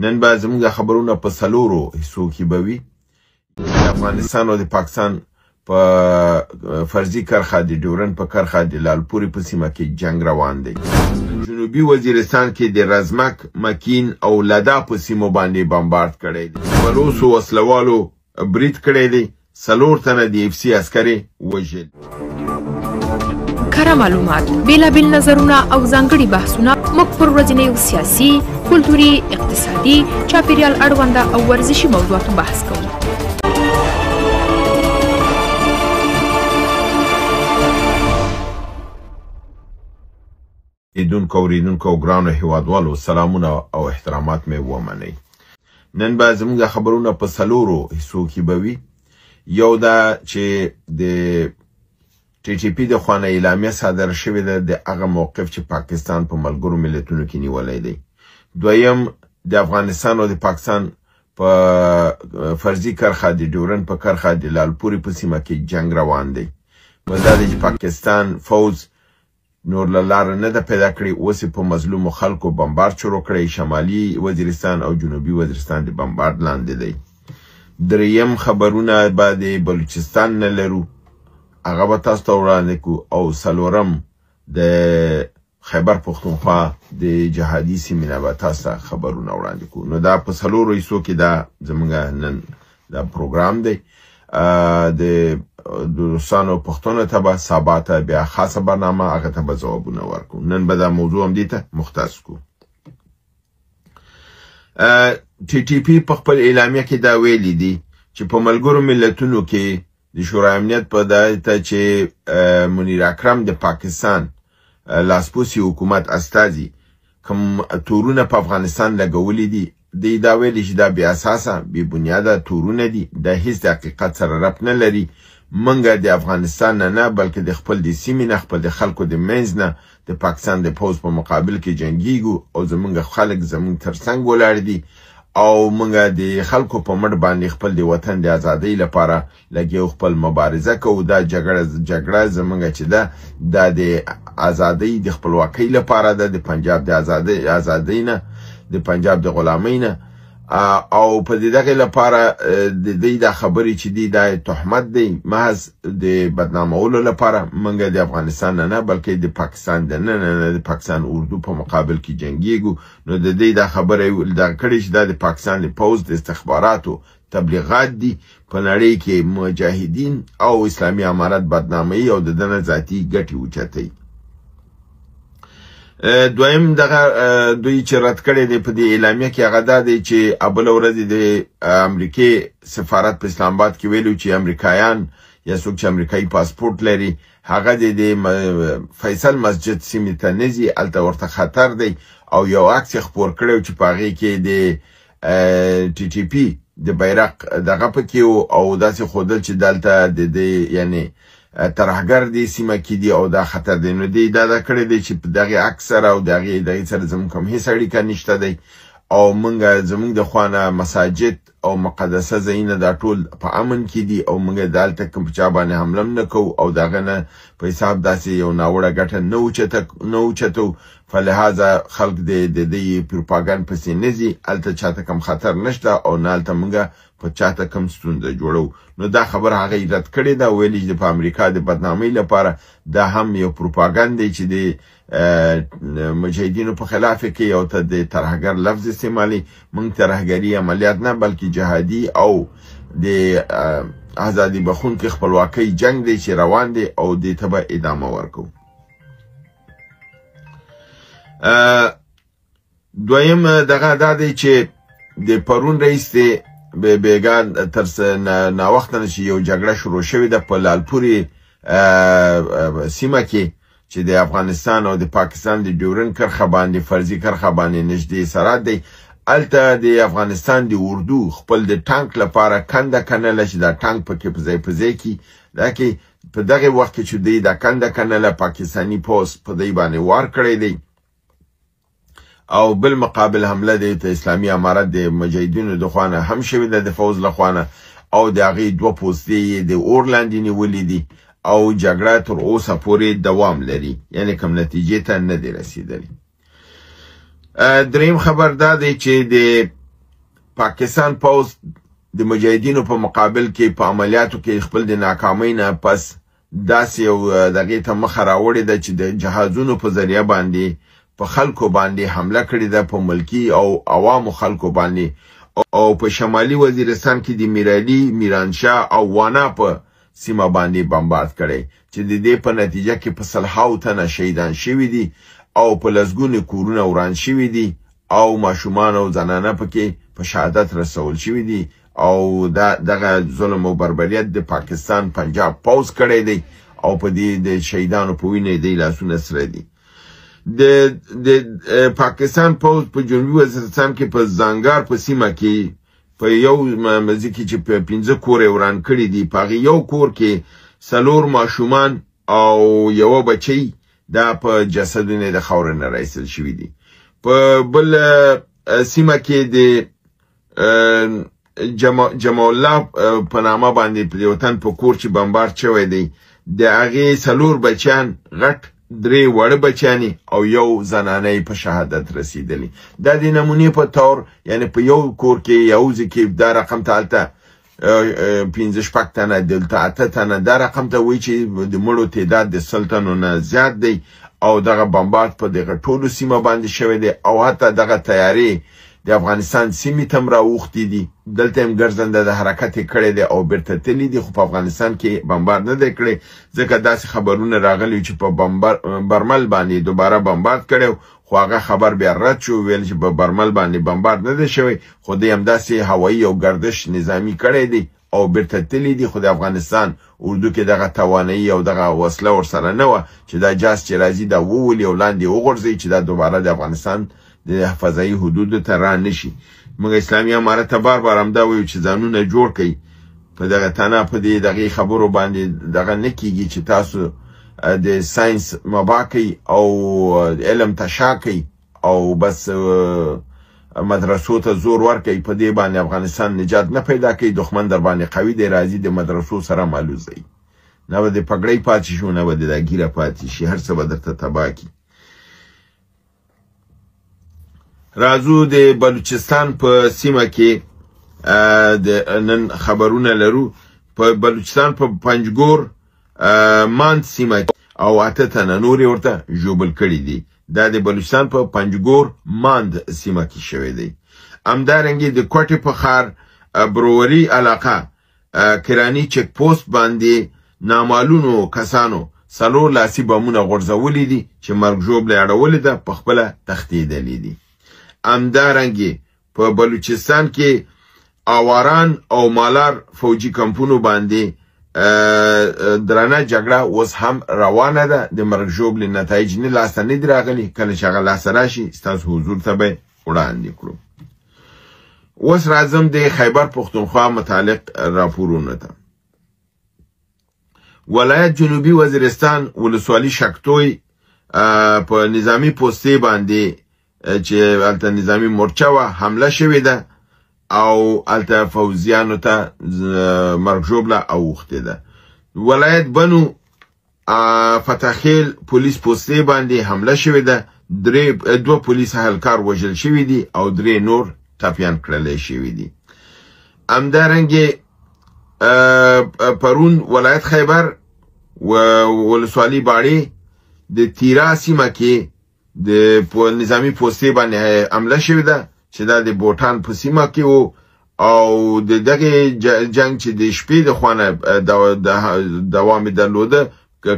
نن به زموږ خبرونه په څلورو حصو کې به وي. د افغانستان او د پاکستان په فرضي کرښه، د ډیورن په کرښه، د لالپورې په سیمه کې جنګ روان دی. جنوبي وزیرستان کې د رزمک، مکین او لدا په سیمو باندې بمبارد کړی دی. بلوڅو وسلوالو برید کړی دی، 4 تنه د اف سي عسکرې وژل. کره معلومات، بېلابېل نظرونه او ځانګړي بحثونه موږ پر ورځنیو سیاسي، کلتوري، اقتصادي، چاپېریال اړونده او ورزشي موضوعاتو بحث کوو. لیدونکو، اورېدونکو او ګرانو هیوادوالو، سلامونه او احترامات مې ومنئ. نن به زموږ خبرونه په څلورو حصو کې به وي. یو دا چې د ټي ټي پي د خوا نه اعلامیه صادره شوې ده د هغه موقف چې پاکستان په ملګرو ملتونو کې نیولی دی. دویم، د افغانستان او د پاکستان په فرضي کرښه، د ډیورن په کرښه، د لالپورې په سیمه کې جنګ روان دی. بل دا دی چې پاکستان فوځ نور له لاره نه ده پیدا کړې، اوس یې په مظلومو خلکو بمبارد شروع کړی. شمالي وزیرستان او جنوبي وزیرستان د بمبارد لاندې دی. دریم خبرونه به د بلوچستان نه لرو، هغه به تاسو ته وړاندې کړو. او څلورم د خیبر پښتونخوا د جهادي سیمې نه به تاسو ته خبرونه وړاندې کړو. نو دا په څلورو حصو کې دا زموږ نن دا پروګرام دی. د دوستانو پښتنو ته به سبا ته بیا خاصه برنامه، هغه ته به ځوابونه ورکړو. نن به دا موضوع هم دې ته مختص کړو. ټي ټي پي په خپل اعلامیه کې دا ویلي دي چې په ملګرو ملتونو کې د شورای امنیت په ته چې منیر اکرم د پاکستان لاسپوڅي حکومت استازي کوم تورونه په افغانستان لګولي دي، دی دا ویلي چې دا بې اساسه، بې بنیاده تورونه دي، دا هیڅ د حقیقت سره ربط نه لري. موږ د افغانستان نه نه، بلکې د خپل د سیمې نه، خپل د خلکو د منځ نه د پاکستان د پوځ په مقابل کې جنګیږو او زموږ خلک زموږ ترڅنګ ولاړ دي او موږ د خلکو په مټ باندې خپل د وطن د ازادۍ لپاره لګیو خپل مبارزه کوو. دا جګړه زموږ چې ده، دا د ازادۍ د خپلواکۍ لپاره ده، د پنجاب د ازادۍ نه، د پنجاب د غلامۍ نه. او په دې دغې لپاره د دوی دا خبرې چې دي، دا تهمت دی محض د بدنامولو لپاره. موږ د افغانستان نه نه، بلکې د پاکستان د نه نه، د پاکستان اردو په مقابل کې جنګیږو. نو د دوی دا خبره دا کړې چې دا د پاکستان د پوځ د استخباراتو تبلیغات دي، په نړۍ کې مجاهدین او اسلامي امارت بدناموي او د دنه ذاتي ګټې اوچتوي. دویم دغه دوی چې رد کړی دی په دې اعلامیه کې، هغه دا دی چې بله ورځ د امریکې سفارت په اسلام آباد کې ویلو چې امریکایان یا څوک چې امریکایي پاسپورت لري هغه د فیصل مسجد سیمې ته نه ځي، هلته ورته خطر دی. او یو عکس یې خپور کړی چې په هغې کې د ټي ټي پي د بیرق دغه پکې و او داسې ښودل چې دلته د دې یعنې ترهګر دې سیمه کې دي او دا خطر دی. نو دی دا کړی دی چې په دغې عکس سره او دغې دغې سره زموږ کوم هېڅ اړیکه نشته دی او موږ زموږ د خوا نه مساجد او مقدسه ځایونه دا ټول په امن کې دي او موږ دلته کوم په چا باندې حمله هم نه کوو او د هغه نه په حساب داسې یو ناوړه ګټه نه اوچتو. فلهذا خلک د دې پروپاګند پسې نه ځي، هلته چاته کوم خطر نشته او نه هلته موږ په چاته کوم ستونزه جوړو. نو دا خبره هغه یې رد کړې ده، ویلي چې په امریکا د بدنامۍ لپاره دا هم یو پروپاګند دی چې د مجاهدینو په خلاف یې کوي او ته د ترهګر لفظ استعمالوي. موږ ترهګري عملیات نه، بلکې جهادي او د ازادي بخښونکي خپلواکۍ جنګ دی چې روان دی او دې ته به ادامه ورکوو. دویم دغه دا دی چې د پرون رئیس دی بیګا تر ناوخته نه چې یو جګړه شروع شوې ده په لالپورې سیمه کې چې د افغانستان او د پاکستان د ډیورن کرښه باندې، فرضي کرښه باندې نږدې سرحد دی. هلته د افغانستان د اردو خپل د ټانک لپاره کنده کنله چې دا ټانک پکې په ځای په ځای کي. دا کې په دغه وخت کې چې دوی دا کنده کنله، پاکستاني پوځ په دوی باندې وار کړی دی او بل مقابل حمله دی ته اسلامي امارت د مجاهدینو د خوا نه هم شوې ده، د فوځ له خوا نه، او د هغې 2 پوستې یې د اور لاندې نیولې دي او جګړه تر اوسه پورې دوام لري، یعنې کوم نتیجې ته نه دی رسېدلی. دریم خبر دا دی چې د پاکستان پوځ د مجاهدینو په مقابل کې په عملیاتو کې خپل د ناکامۍ نه پس داسې یو دغې ته مخه راوړې ده چې د جهازونو په ذریعه باندې په خلکو باندې حمله کړې ده، په ملکی او عوامو خلکو باندې، او په شمالي وزیرستان کې د میرعلي، میرانشاه او وانا په سیمه باندې بمبارد کړی چې د دې په نتیجه کې په سلهاو تنه شهیدان شوي دي او په لسګونو کورونه وران شوي دي او ماشومان او زنانه پکې په شهادت رسول شوي دي. او دا دغه ظلم او بربریت د پاکستان پنجاب پوځ کړی دی او په دې د شهیدانو په وینه یې دی لاسونه سره دي. د پاکستان پوځ په جنوبي وزیرستان کې په زنګار په سیمه کې په یو مزي کې چې په 5 کور یې وران کړي دي، په هغې یو کور کې 4 ماشومان او یوه بچی دا په جسدونه د خاورې نه راایستل شوي دي. په بل سیمه کې د جمع الله په نامه باندې په یو تن په کور چې بمبارد شوی دی، د هغې 4 بچیان غټ، 3 وړه بچیان او یو زنانه یې په شهادت رسېدلي. دا د نمونې په طور، یعنې په یو کور کې یو ځای کې دا رقم ته هلته 5-6 تنه، دلته 8 تنه، دا رقم ته وایي چې د مړو تعداد د 100 تنو نه زیات دی. او دغه بمبارد په دغه ټولو سیمه باندې شوی دی او حتی دغه طیارې د افغانستان سیمې ته هم راوښتي دي، دلته هم ګرځنده د حرکت یې کړی دی او بیرته تللي دي، خو په افغانستان کې بمبارد نه دی کړی، ځکه داسې خبرونه راغلي چې په برمل باندې دوباره بمبارد کړی، خو هغه خبر بیا رد شو، ویل چې په برمل باندې بمبارد نه دی شوی، خو دی همداسې هوایي او ګردش نظامي کړی دی او بیرته تللي دي. خو د افغانستان اردو کې دغه توانایي او دغه وسله ورسره نه وه چې دا جاز چې راځي دا وولي او لاندې وغورځوي چې دا دوباره د افغانستان د فضایي حدودو ته را نشي. موږ اسلامي امارت ته بار بار همدا وایو چې ځانونه جوړ کړئ، په دغه تنه په دې دغې خبرو باندې دغه نه کیږي چې تاسو د ساینس مبا کوئ او علم ته شا کوئ او بس مدرسو ته زور ورکوي، په دې باندې افغانستان نجات نه پیدا کوي. دښمن در باندې قوي دی، راځي د مدرسو سره مالوزوي، نه به د پګړۍ پاتې شي، نه به د دا ږیره پاتې شي، هر څه به درته تباه کړي. راځو د بلوچستان په سیمه کې د نن خبرونه لرو. په بلوچستان په پنجګور ماند سیمه او 8 تنه نور یې ورته ژوبل کړي دي. دا د بلوچستان په پنجګور ماند سیمه کې شوی دی. همدارنګه د کوټې په ښار بروري علاقه کراني چک پوسټ باندې نامعلومو کسانو 4 لاسي بمونه غورځولي دي چې مرګ ژوبله یې اړولې ده، په خپله تښتېدلي دي. همدارنګه په بلوچستان کې آواران او مالار فوجي کمپونو باندې درنه جګړه اوس هم روانه ده. د مرګ ژوبلې نتایج نه لاسته نه دي راغلي، کله چې هغه لاسته راشي ستاسو حضور ته به وړاندې کړو. اوس راځم د خیبر پښتونخوا متعلق راپورونو ته. ولایت جنوبي وزیرستان ولسوالي شکتوی په نظامي پوستې باندې چې هلته نظامي مورچه وه حمله شوې ده او هلته فوځیانو ته مرګ ژوبله اوښتې ده. ولایت بنو فتح خیل پولیس پوستې باندې حمله شوې ده، 2 پولیس اهلکار وژل شوي دي او 3 نور ټپیان کړلی شوي دي. همدارنګه پرون ولایت خیبر ولسوالي باړې د تیرا سیمه کې د نظامي پوستې باندې حمله شوې ده چې دا د بوټان په سیمه کې و او د دغې جنګ چې د شپې د خوا نه دوام یې درلوده،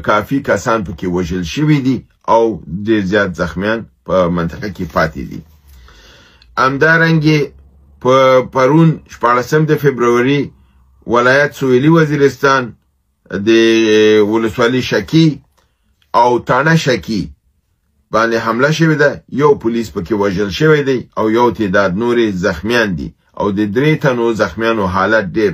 کافي کسان پکې وژل شوي دي او ډېر زیات زخمیان په منطقه کې پاتې دي. همدارنګه په پرون 16 د فبروري ولایت سویلي وزیرستان د ولسوالي شکی او تاڼه شکی باندې حمله شوې ده، یو پولیس پکې وژل شوی دی او یو تعداد نورې زخمیان دي او د 3 تنو زخمیانو حالت ډېر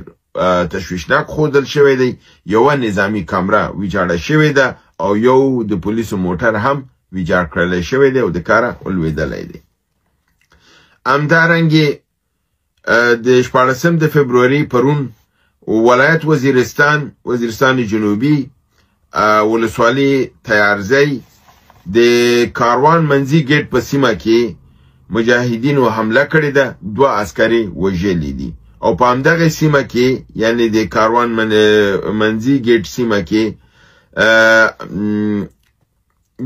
تشویشناک ښودل شوی دی. یوه نظامي کمره ویجاړه شوې ده او یو د پولیسو موټر هم ویجاړ کړلی شوی دی او د کاره ولوېدلی دی. همدارنګه د 16 د فبروري پرون ولایت وزیرستان، وزیرستان جنوبي ولسوالي تیارزی د کاروان منځي ګیټ په سیمه کې مجاهدینو حمله کړې ده، 2 عسکر یې وژلي دي. او په همدغې سیمه کې یعنی د کاروان منځي ګیټ سیمه کې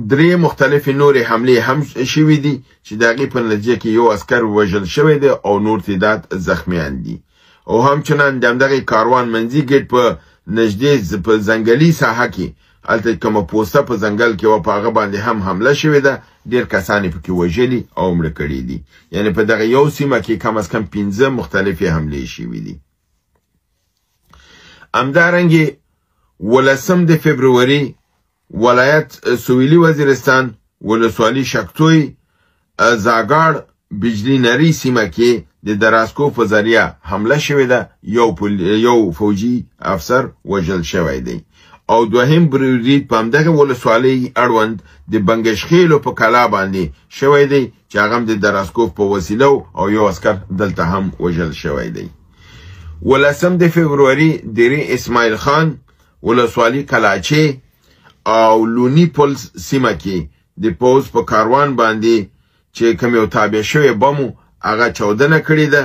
3 مختلفې نورې حملې هم شوې دي چې د هغې په نتیجه کې یو عسکر وژل شوی دی او نور تعداد زخمیان دي. او همچنان د همدغې کاروان منځي ګیټ په نږدې په ځنګلي ساحه کې هلته کومه پوسته په ځنګل کې وه، په هغه باندې هم حمله شوې ده، ډېر کسان یې پکې وژلي او مړه کړي دي. یعنی په دغه یو سیمه کې کم از کم 5 مختلفې حملې شوې دي. همدارنګې 18 د فبروري ولایت سویلي وزیرستان ولسوالي شکتوی زاګاړ بجلی نری سیمه کې د دراسکو په ذریعه حمله شوې ده، یو فوجي افسر وژل شوی دی. او دوهم برید په همدغې ولسوالۍ اړوند د بنګشخیلو په کلا باندې شوی دی چې هغه هم د دراسکوف په وسیله او یو عسکر دلته هم وژل شوی دی. 18 د فبروري دیرې اسماعیل خان ولسوالي کلاچې او لوني پل سیمه کې د پوځ په کاروان باندې چې کوم یو تابع شوی بم و هغه چاودنه کړې ده،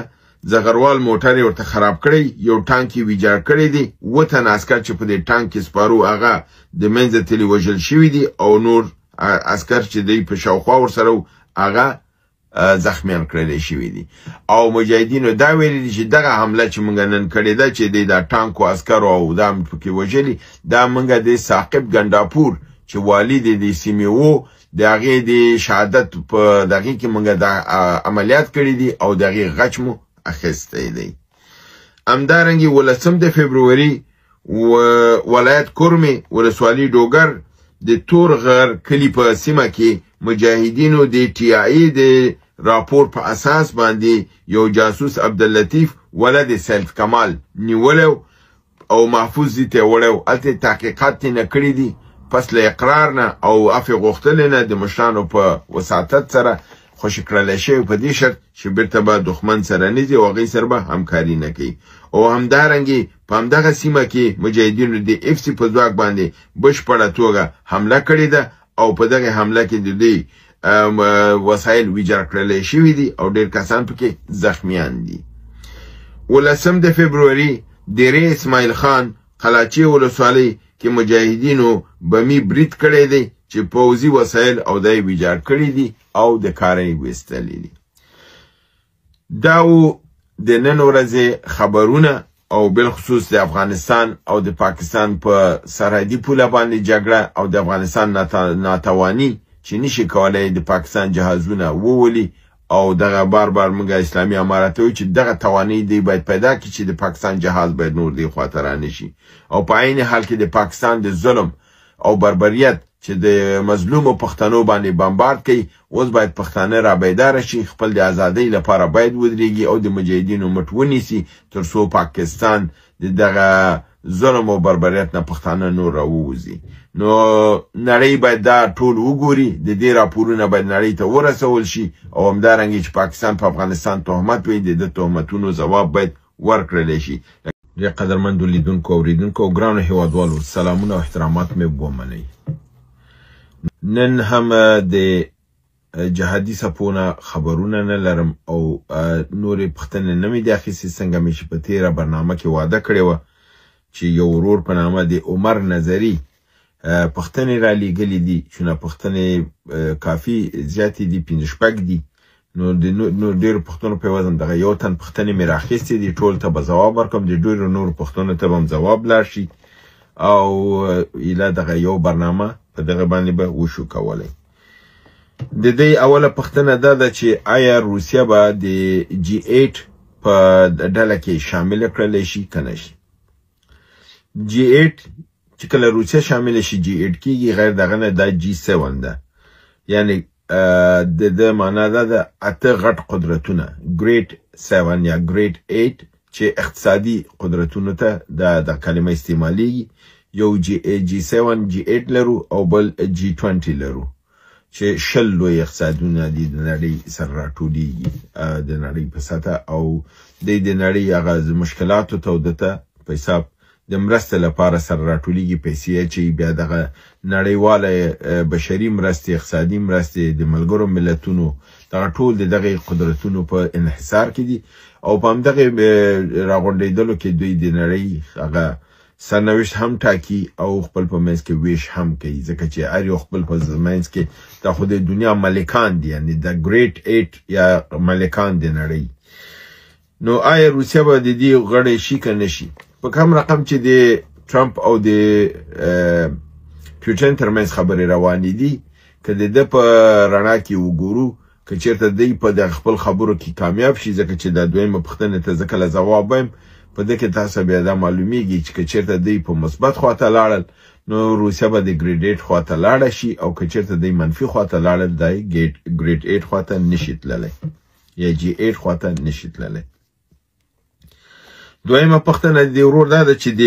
زغروال موټر یې ورته خراب کړی، یو ټانک یې ویجاړ کړی دی، 7 تنه عسکر چې په دې ټانک کې سپارو هغه د منځه تللي وژل شوي دي او نور عسکر چې دی په شاوخوا ورسره وو هغه زخمیان کړلی شوي دي. او مجاهدینو دا ویلي دي چې دغه حمله چې موږ نن کړې ده چې دی دا ټانکو عسکرو او دا پکې وژلي، دا موږ د ثاقب ګنډاپور چې والي دی د سیمې وو د هغې د شهادت په دغې کې موږ دا عملیات کړي دي او د هغې غچ مو اخیستی دی. همدارنګې 18 د فبروري ولایت کورمې ولسوالي ډوګر د تور غر کلي په سیمه کې مجاهدینو د ټي آی د راپور په اساس باندې یو جاسوس عبداللطیف ولد سید کمال نیولی او محفوظ ځای ته یې وړی و، هلته یې تحقیقات ترې نه کړي دي. پس له اقرار نه او عفوې غوښتلې نه د مشرانو په وساطت سره خوشې کړلی شوی، په دې شرط چې بیرته به دښمن سره نه ځي او هغې سره به همکاري نه کوي. او همدارنګې په همدغه سیمه کې مجاهدینو د اف سي په ځواک باندې بشپړه توګه حمله کړې ده او په دغې حمله کې د دوی وسایل ویجاړ کړلی شوي دي او ډېر کسان پکې زخمیان دي. 18 د فبروري دیرې اسماعیل خان قلاچې ولسوالۍ کې مجاهدینو بمي برید کړی دی چې پوځي وسایل او دا یې ویجاړ کړي دي او د کاره یې ویستلي دي. دا و د نن ورځې خبرونه او بالخصوص د افغانستان او د پاکستان په سرحدي پوله باندې جګړه او د افغانستان ناتواني چې نشي کولی د پاکستان جهازونه وولي. او دغه بار بار موږ اسلامي امارت وایو چې دغه تواني دی باید پیدا کړي چې د پاکستان جهاز باید نور دې خواته رانشي. او په عین حال کې د پاکستان د ظلم او بربریت چې د مظلومو پښتنو باندې بمبارد کوي، اوس باید پښتانه را بیداره شي، خپل د ازادۍ لپاره باید ودرېږي او د مجاهدینو مټ ونیسي تر څو پاکستان د دغه ظلم او بربریت نه پښتانه نور راووځي. نو نړۍ باید دا ټول وګوري، د دې راپورونه باید نړۍ ته ورسول شي. او همدارنګه چې پاکستان په افغانستان تهمت وي، د ده تهمتونو ځواب باید ورکړل شي. ډېر قدرمندو لیدونکو، اورېدونکو او ګرانو هیوادوالو، سلامونه او احترامات مې ومنئ. نن هم د جهادي څپو نه خبرونه نه لرم او نورې پوښتنې نه مې دي اخیستې. څنګه مې چې په تېره برنامه کې وعده کړې وه چې یو ورور په نامه د عمر نظري پوښتنې را لیږلې دي، چې نه پوښتنې کافي زیاتې دي، 5 شپږ دي. نو د نو ډېرو پوښتنو په عوض هم دغه یو تن پوښتنې مې راخیستې دي، ټول ته به ځواب ورکړم، د ډېرو نورو پوښتنو ته به هم ځواب لاړ شي او ایله دغه یو برنامه په دغه باندې به وشو کولی. د دې اوله پوښتنه دا ده چې آیا روسیه به د جي 8 په ډله کې شامله کړلی شي که نه شي؟ جي 8 چې کله روسیه شامله شي جي 8 کېږي، غیر دغه نه دا جي 7 ده. یعنی د ده معنا دا ده 8 غټ قدرتونه، ګریټ 7 یا ګریټ 8، چې اقتصادي قدرتونو ته دا کلمه استعمالیږي. یو جي 7 جي 8 لرو او بل جي 20 لرو چې 20 لوی اقتصادونه دي د نړۍ سره راټولیږي د نړۍ په سطح، او دی د نړۍ هغه مشکلاتو ته او ده ته په حساب د مرستې لپاره سره راټولیږي، پیسې اچوي، بیا دغه نړیواله بشري مرستې، اقتصادي مرستې، د ملګرو ملتونو دغه ټول د دغه قدرتونو په انحصار کې دي او په همدغه راغونډېدلو کې دوی د نړۍ هغه سرنوشت هم ټاکي او خپل په منځ کې ویش هم کوي، ځکه چې هر یو خپل په منځ کې دا خو د دنیا ملکان دي، یعنی د ګریټ ایټ یا ملکان د نړۍ. نو آیا روسیه به د دې غړی شي که نه شي؟ په کوم رقم چې د ټرمپ او د پیوټن ترمنځ خبرې روانې دي، که د ده په رڼا کې وګورو، که چېرته دی په دغه خپل خبرو کې کامیاب شي، ځکه چې دا دویمه پوښتنې ته زه کله ځواب وایم، په دې کې تاسو بیا دا معلومیږي چې که چېرته دی په مثبت خواته لاړل نو روسیه به د ګریډ ایټ خواته لاړه شي، او که چېرته دی منفي خواته لاړل دی ګریډ ایټ خواته نشي تللی یا جي ایټ خواته نشي تللی. دویمه پوښتنه د ورور دا ده چې د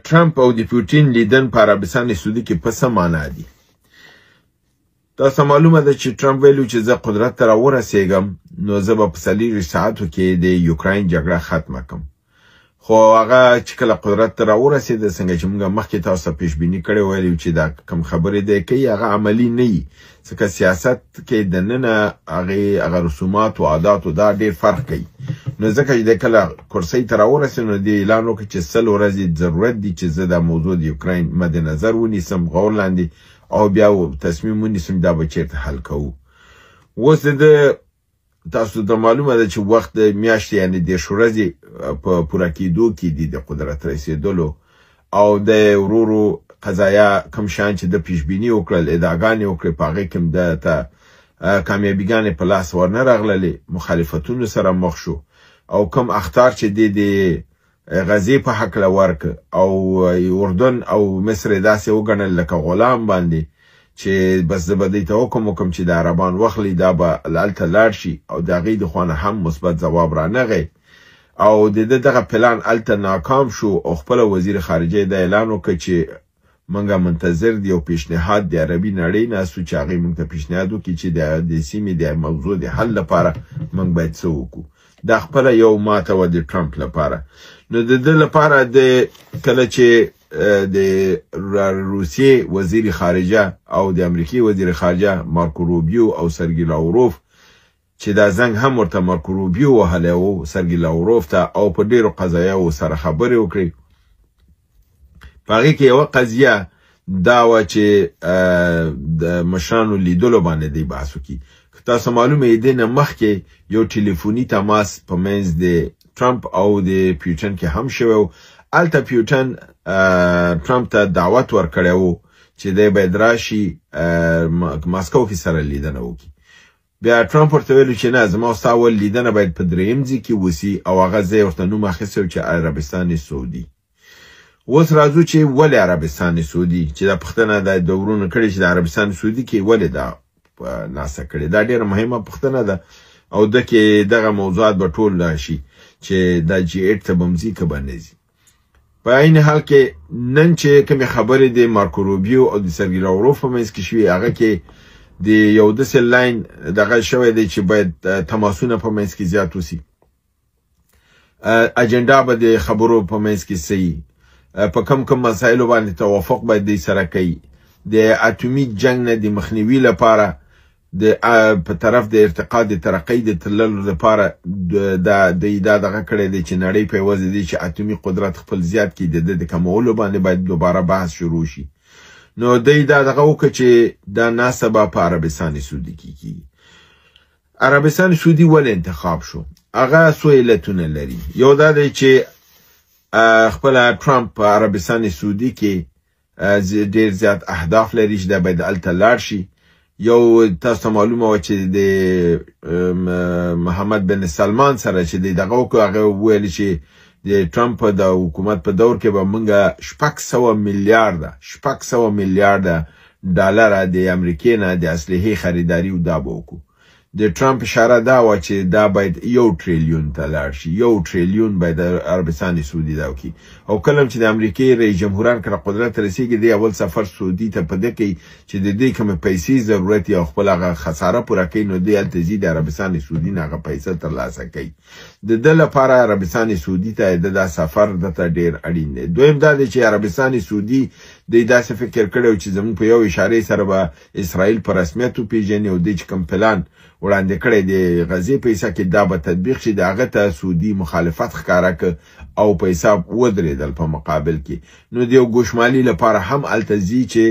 ټرمپ او د پوتین لیدن په عربستان سعودي کې په څه معنا دي؟ تاسو معلومه ده چې ټرمپ ویلو چې زه قدرت ته راورسېږم نو زه به په 24 ساعتو کې د یوکراین جګړه ختمه کړم. خو هغه چې کله قدرت ته راورسېده، څنګه چې موږ مخکې تاسو ته پیشبیني کړې ویلي چې دا کم خبرې دی کوي هغه عملي نه وي، ځکه سیاست کې دننه هغې هغه رسومات او عاداتو دا ډېر فرق کوي. نو ځکه چې دی کله کرسۍ ته راورسېد نو دې اعلان وکړ چې 100 ورځې ضرورت دي چې زه دا موضوع د یوکراین مد نظر ونیسم، غور لاندې، او بیا تصمیم ونیسم دا به چېرته حل کوو. اوس د ده تاسو ته معلومه ده چې وخت د میاشتې یعنې 30 ورځې په پوره کېدو کې دي د قدرت رسېدلو، او د ورورو قضایا کوم شیان چې د پیشبیني وکړل، ادعاګانې وکړې، په هغې کې هم ده ته کامیابیګانې په لاس ورنه راغللې، مخالفتونو سره مخ شو، او کوم اخطار چې دی د غزې په هکله ورکړ او اردن او مصر یې داسې وګڼل لکه غلام باندې چې بس زه به دوی ته حکم وکړم چې د عربان واخلي، دا به هلته لاړ شي، او د هغې د خوا نه هم مثبت ځواب رانغی، او د ده دغه پلان هلته ناکام شو. او خپله وزیر خارجه دا اعلان وکړ چې موږ منتظر دی یو پیشنهاد د عربي نړۍ نه سو چې هغې موږ ته پیشنهاد وکړي چې د سیمې د موضوع د حل لپاره موږ باید څه وکړو. دا خپله یو ماته وه د ټرمپ لپاره. نو د ده لپاره د کله چې د روسیې وزیر خارجه او د امریکې وزیر خارجه مارکو روبیو او سرګي لاوروف، چې دا زنګ هم ورته مارکو روبیو وهلی و سرګي لاوروف ته، او په ډېرو قضایاو سره خبرې وکړې. په هغې کې یوه قضیه دا وه چې د مشرانو لیدلو باندې دی بحث وکړي. که تاسو معلومه یې، دې نه مخکې یو ټلیفوني تماس په منځ د ټرمپ او د پیوټن کې هم شوی و. هلته پیوټن ټرمپ ته دعوت ورکړی و چې دی باید راشي ماسکو کې سره لیدنه وکړي. بیا ټرمپ ورته ویلو چې نه، زما او ستا اول لیدنه باید په دریم ځای کې وسي، او هغه ځای ورته نوم اخیستی و چې عربستان سعودي. اوس راځو چې ولې عربستان سعودي، چې دا پوښتنه د ورونو کړې چې د عربستان سعودي کې ولې دا ناسته کړې، دا ډېره مهمه پوښتنه ده، او ده کې دغه موضوعات به ټول راشي چې دا جي ایټ ته به هم ځي که به نه ځي. په عین حال کې نن چې کومې خبرې د مارکو روبیو او د سرګي لاوروف په منځ کې شوي، هغه کې د یو داسې لاین دغه شوی دی چې باید تماسونه په منځ کې زیات وسي، اجنډا به د خبرو په منځ کې سي، په کم کم مسایلو باندې توافق باید دوی سره کوي، د اتومي جنګ نه د مخنیوي لپاره د په طرف د ارتقا د ترقۍ د تللو لپاره دا دوی دا دغه کړی دی چې نړۍ په یوازې دی چې اتومي قدرت خپل زیات کړي، د ده د کمولو باندې باید دوباره بحث شروع شي. نو دوی دا دغه وکړه چې دا ناسته به په عربستان سعودي کې کېږي. عربستان سعودي ولې انتخاب شو؟ هغه څو علتونه لري. یو دا دی چې خپله ټرمپ په عربستان سعودي کې ډېر زیات اهداف لري چې دا باید هلته لاړ شي. یو تاسو ته معلومه وه چې د محمد بن سلمان سره چې دی دغه وکړو، هغه وویل چې د ټرمپ د حکومت په دور کې به موږ 600 میلیارده ډالره د امریکې نه د اسلحې خریداري او دا به وکړو. د ټرمپ اشاره دا وه چې دا باید 1 ټریلیون ته لاړ شي، 1 ټریلیون باید عربستان سعودي دا وکړي. او کله چې د امریکې رئیس جمهوران کله قدرت ته رسېږي، دی اول سفر سعودي ته په دې کوي چې د دې کومې پیسې ضرورت او خپل هغه خساره پوره کوي، نو دی هلته ځي د عربستان سعودي نه هغه پیسه ترلاسه کوي. د ده لپاره عربستان سعودي ته د دا سفر ده ته ډېر اړین دی. دویم دا دی چې عربستان سعودي دی داسې فکر کړی چې زموږ په یو اشارې سره به اسرائیل په رسمیت وپېژني، او دی چې کوم پلان وړاندې کړی د غزې په حصه کې دا به تطبیق شي، د هغه ته سعودي مخالفت ښکاره که او په حساب ودرېدل په مقابل کې. نو د یو ګوشمالي لپاره هم هلته ځي چې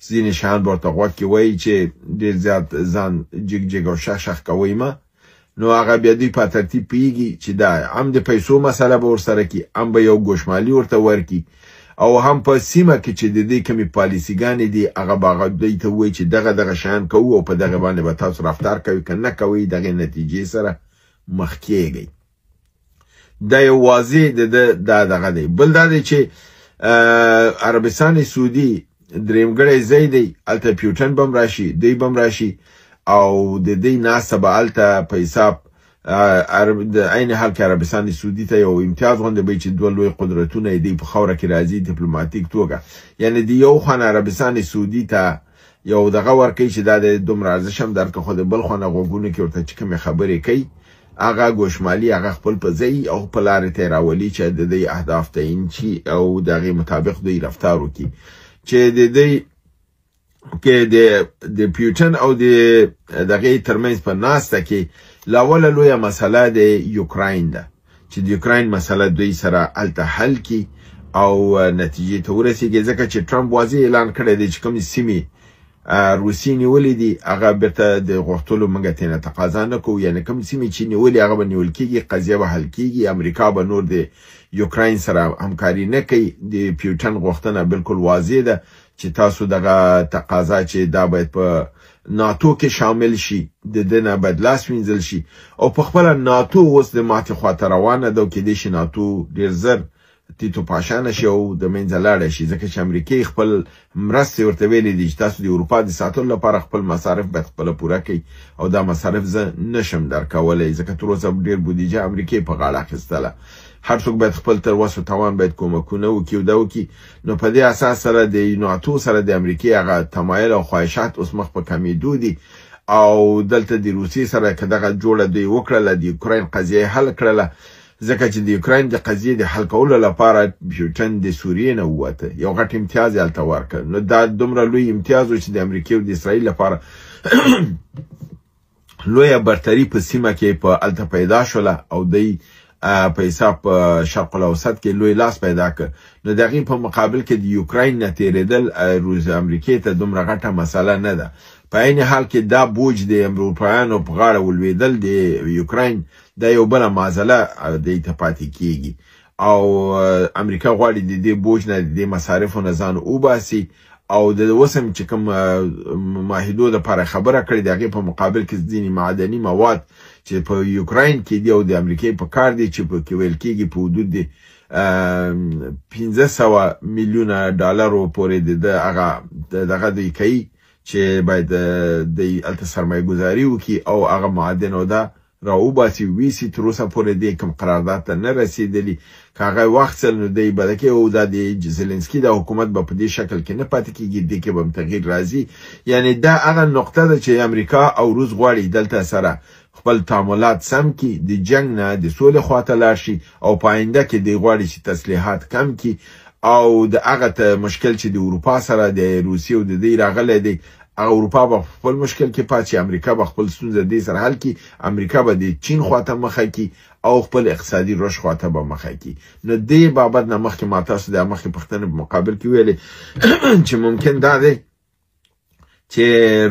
ځینې شیان به ورته غوږ کې وایي چې ډېر زیات ځان جګ جګ او شخ شخ کوئ مه، نو هغه بیا دوی په ترتیب پوهېږي چې دا هم د پیسو مسله به ورسره کړي، هم به یو ګوشمالي ورته ورکړي، او هم په سیمه کې چې د دې کومې پالیسیګانې دي هغه به هغه دوی ته ووایي چې دغه دغه شیان کوو او په دغه باندې به تاسو رفتار کوئ، که نه کوئ دغې نتیجې سره مخ کېږئ. دا یو واضح د ده دا دغه دی. بل دا دی چې عربستان سعودي درېیمګړی ځای دی، هلته پیوټن به هم راشي، دوی به هم راشي، او د دوی ناسته به هلته په حساب د عین حال کې عربستان سعودي ته یو امتیاز غوندې به چې دوه لوی قدرتونه یې دوی په خاوره کې راځي دیپلوماتیک توګه، یعنې د یو خوا نه عربستان سعودي ته یو دغه ورکوي چې دا د دومره ارزش هم درکړه، خو د بل خوا نه غوږونو کې ورته چې کومې خبرې کوي هغه ګوشمالي هغه خپل په ځای او خپل لارې ته یې راولي چې د دوی اهداف تعین شي او د هغې مطابق دوی رفتار وکړي. چې د دوی کې د پیوټن او د دغې ترمنځ په ناسته کې لاوله لویه مسله د یوکراین ده چې د یوکراین مسله دوی سره هلته حل کړي او نتیجې ته ورسېږي، ځکه چې ټرمپ واضح اعلان کړی دی چې کومې سیمې روسیې نیولې دي هغه بیرته د غوښتلو موږ ترې تقاضا نه کوو، یعنې کوم سیمې چې نیولې هغه به نیول کېږي، قضیه به حل کېږي، امریکا به نور د یوکراین سره همکاري نه کوي. د پیوټن غوښتنه بالکل واضح ده چې تاسو دغه تقاضا چې دا باید په ناتو کې شامل شي، د ده نه باید لاس وینځل شي، او په خپله ناتو اوس د ماتې خواته روانه ده او کېدای شي ناتو ډېر زر تیتو پاشانه شي او د منځه لاړه شي، ځکه چې امریکې خپل مرستې ورته ویلي دي چې تاسو د اروپا د ساتلو لپاره خپل مصارف باید خپله پوره کړئ او دا مصارف زه نشم درکولی، ځکه تر اوسه ډېر بودیجه امریکې په غاړه اخیستله. هر څوک باید خپل تر وسو توان باید کومکونه وکړي او دا وکړي. نو په دې اساس سره د ناتو سره د امریکې هغه تمایل او خواهشات اوس مخ په کمېدو دي، او دلته د روسیې سره که دغه جوړه دوی وکړله، د یوکراین قضیه حل کړله، ځکه چې د یوکراین د قضیې د حل کولو لپاره پیوټن د سوریې نه ووته، یو غټ امتیاز یې هلته ورکړ. نو دا دومره لوی امتیاز و چې د امریکې او د اسرائیل لپاره لویه برتري په سیمه کې په هلته پیدا شوله او دوی په حساب په شرق الاوسط کې لوی لاس پیدا کړ. نو د هغې په مقابل کې د یوکراین نه تېرېدل امریکې ته دومره غټه مسله نه ده. په عین حال کې دا بوج د اروپایانو په غاړه ولوېدل د یوکراین دا یو بله معضله دوی ته پاتې کیږي، او امریکا غواړي د دې بوج نه د دې مصارفو نه ځان وباسي، او د اوس هم چې کوم معاهدو دپاره خبره کړې د هغې په مقابل کې ځینې معدني مواد چې په یوکراین کې دي او د امریکې په کار دي چې پکې ویل کېږي په حدود د 500 میلیونه ډالرو پورې د ده هغه دغه دوی کوي چې باید دوی هلته سرمایه ګذاري وکړي او هغه معادن او دا راوباسي ویسي. تر اوسه پورې دې کوم قرارداد ته نه رسېدلي، که هغه واخیستل نو دی به دکې او دا د زلنسکي دا حکومت به په دې شکل کې نه پاتې کېږي، دې کې به هم تغییر راځي. یعنې دا هغه نقطه ده چې امریکا او روس غواړي دلته سره خپل تعاملات سم کړي، د جنګ نه د سولې خواته لاړ شي، او په آینده کې دی غواړي چې تسلیحات کم کړي، او د هغه ته مشکل چې د اروپا سره د روسیې او د دوی راغلی دی، هغه اروپا به خپل مشکل کې پاتې شي، امریکا به خپل ستونزه دې سره حل کړي، امریکا به د چین خواته مخه کړي او خپل اقتصادي رشد خواته به مخه کړي. نو دې بابت نه مخکې ما تاسو د مخکې پوښتنې په مقابل کې ویلې چې ممکن دا دی چې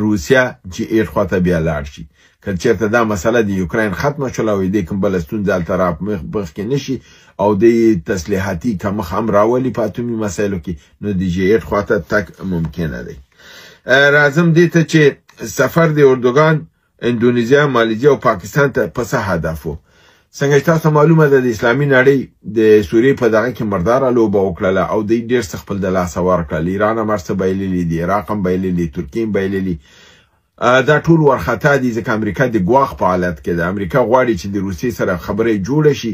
روسیه جي 8 خواته بیا لاړ شي، که چېرته دا مسله د یوکراین ختمه شوله او دې کوم بله ستونزه هلته را مخکې نه شي او د تسلیحاتي کمښت هم راولي په اتومي مسایلو کې، نو د جي 8 خواته تګ ممکنه دی. راځم دې ته چې سفر د اردوغان اندونیزیا، مالیزیا او پاکستان ته په څه هدف و. څنګه چې تاسو معلومه ده د اسلامي نړۍ د سوریې په دغه کې مرداره لوبه وکړله او دوی ډېر څه خپل د لاسه ورکړل. ایران هم هر څه بایللي دي، عراق هم بایللي، ترکیې هم بایللي، دا ټول ورخطا دي، ځکه امریکا د ګواښ په حالت کې ده. امریکا غواړي چې د روسیې سره خبرې جوړې شي،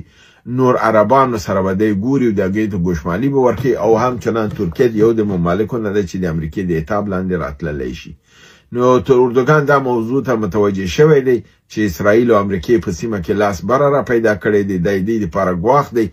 نور عربانو سره به دی ګوري او د هغې ته ګوشمالي به ورکوي، او همچنان ترکیه د یو د ممالکو نه ده چې د امریکې د عتاب لاندې راتللی شي. نو تر اردوغان دا موضوع ته متوجه شوی دی چې اسرائیل او امریکې په سیمه کې لاس بره را پیدا کړی دی، د دې لپاره ګواښ دی.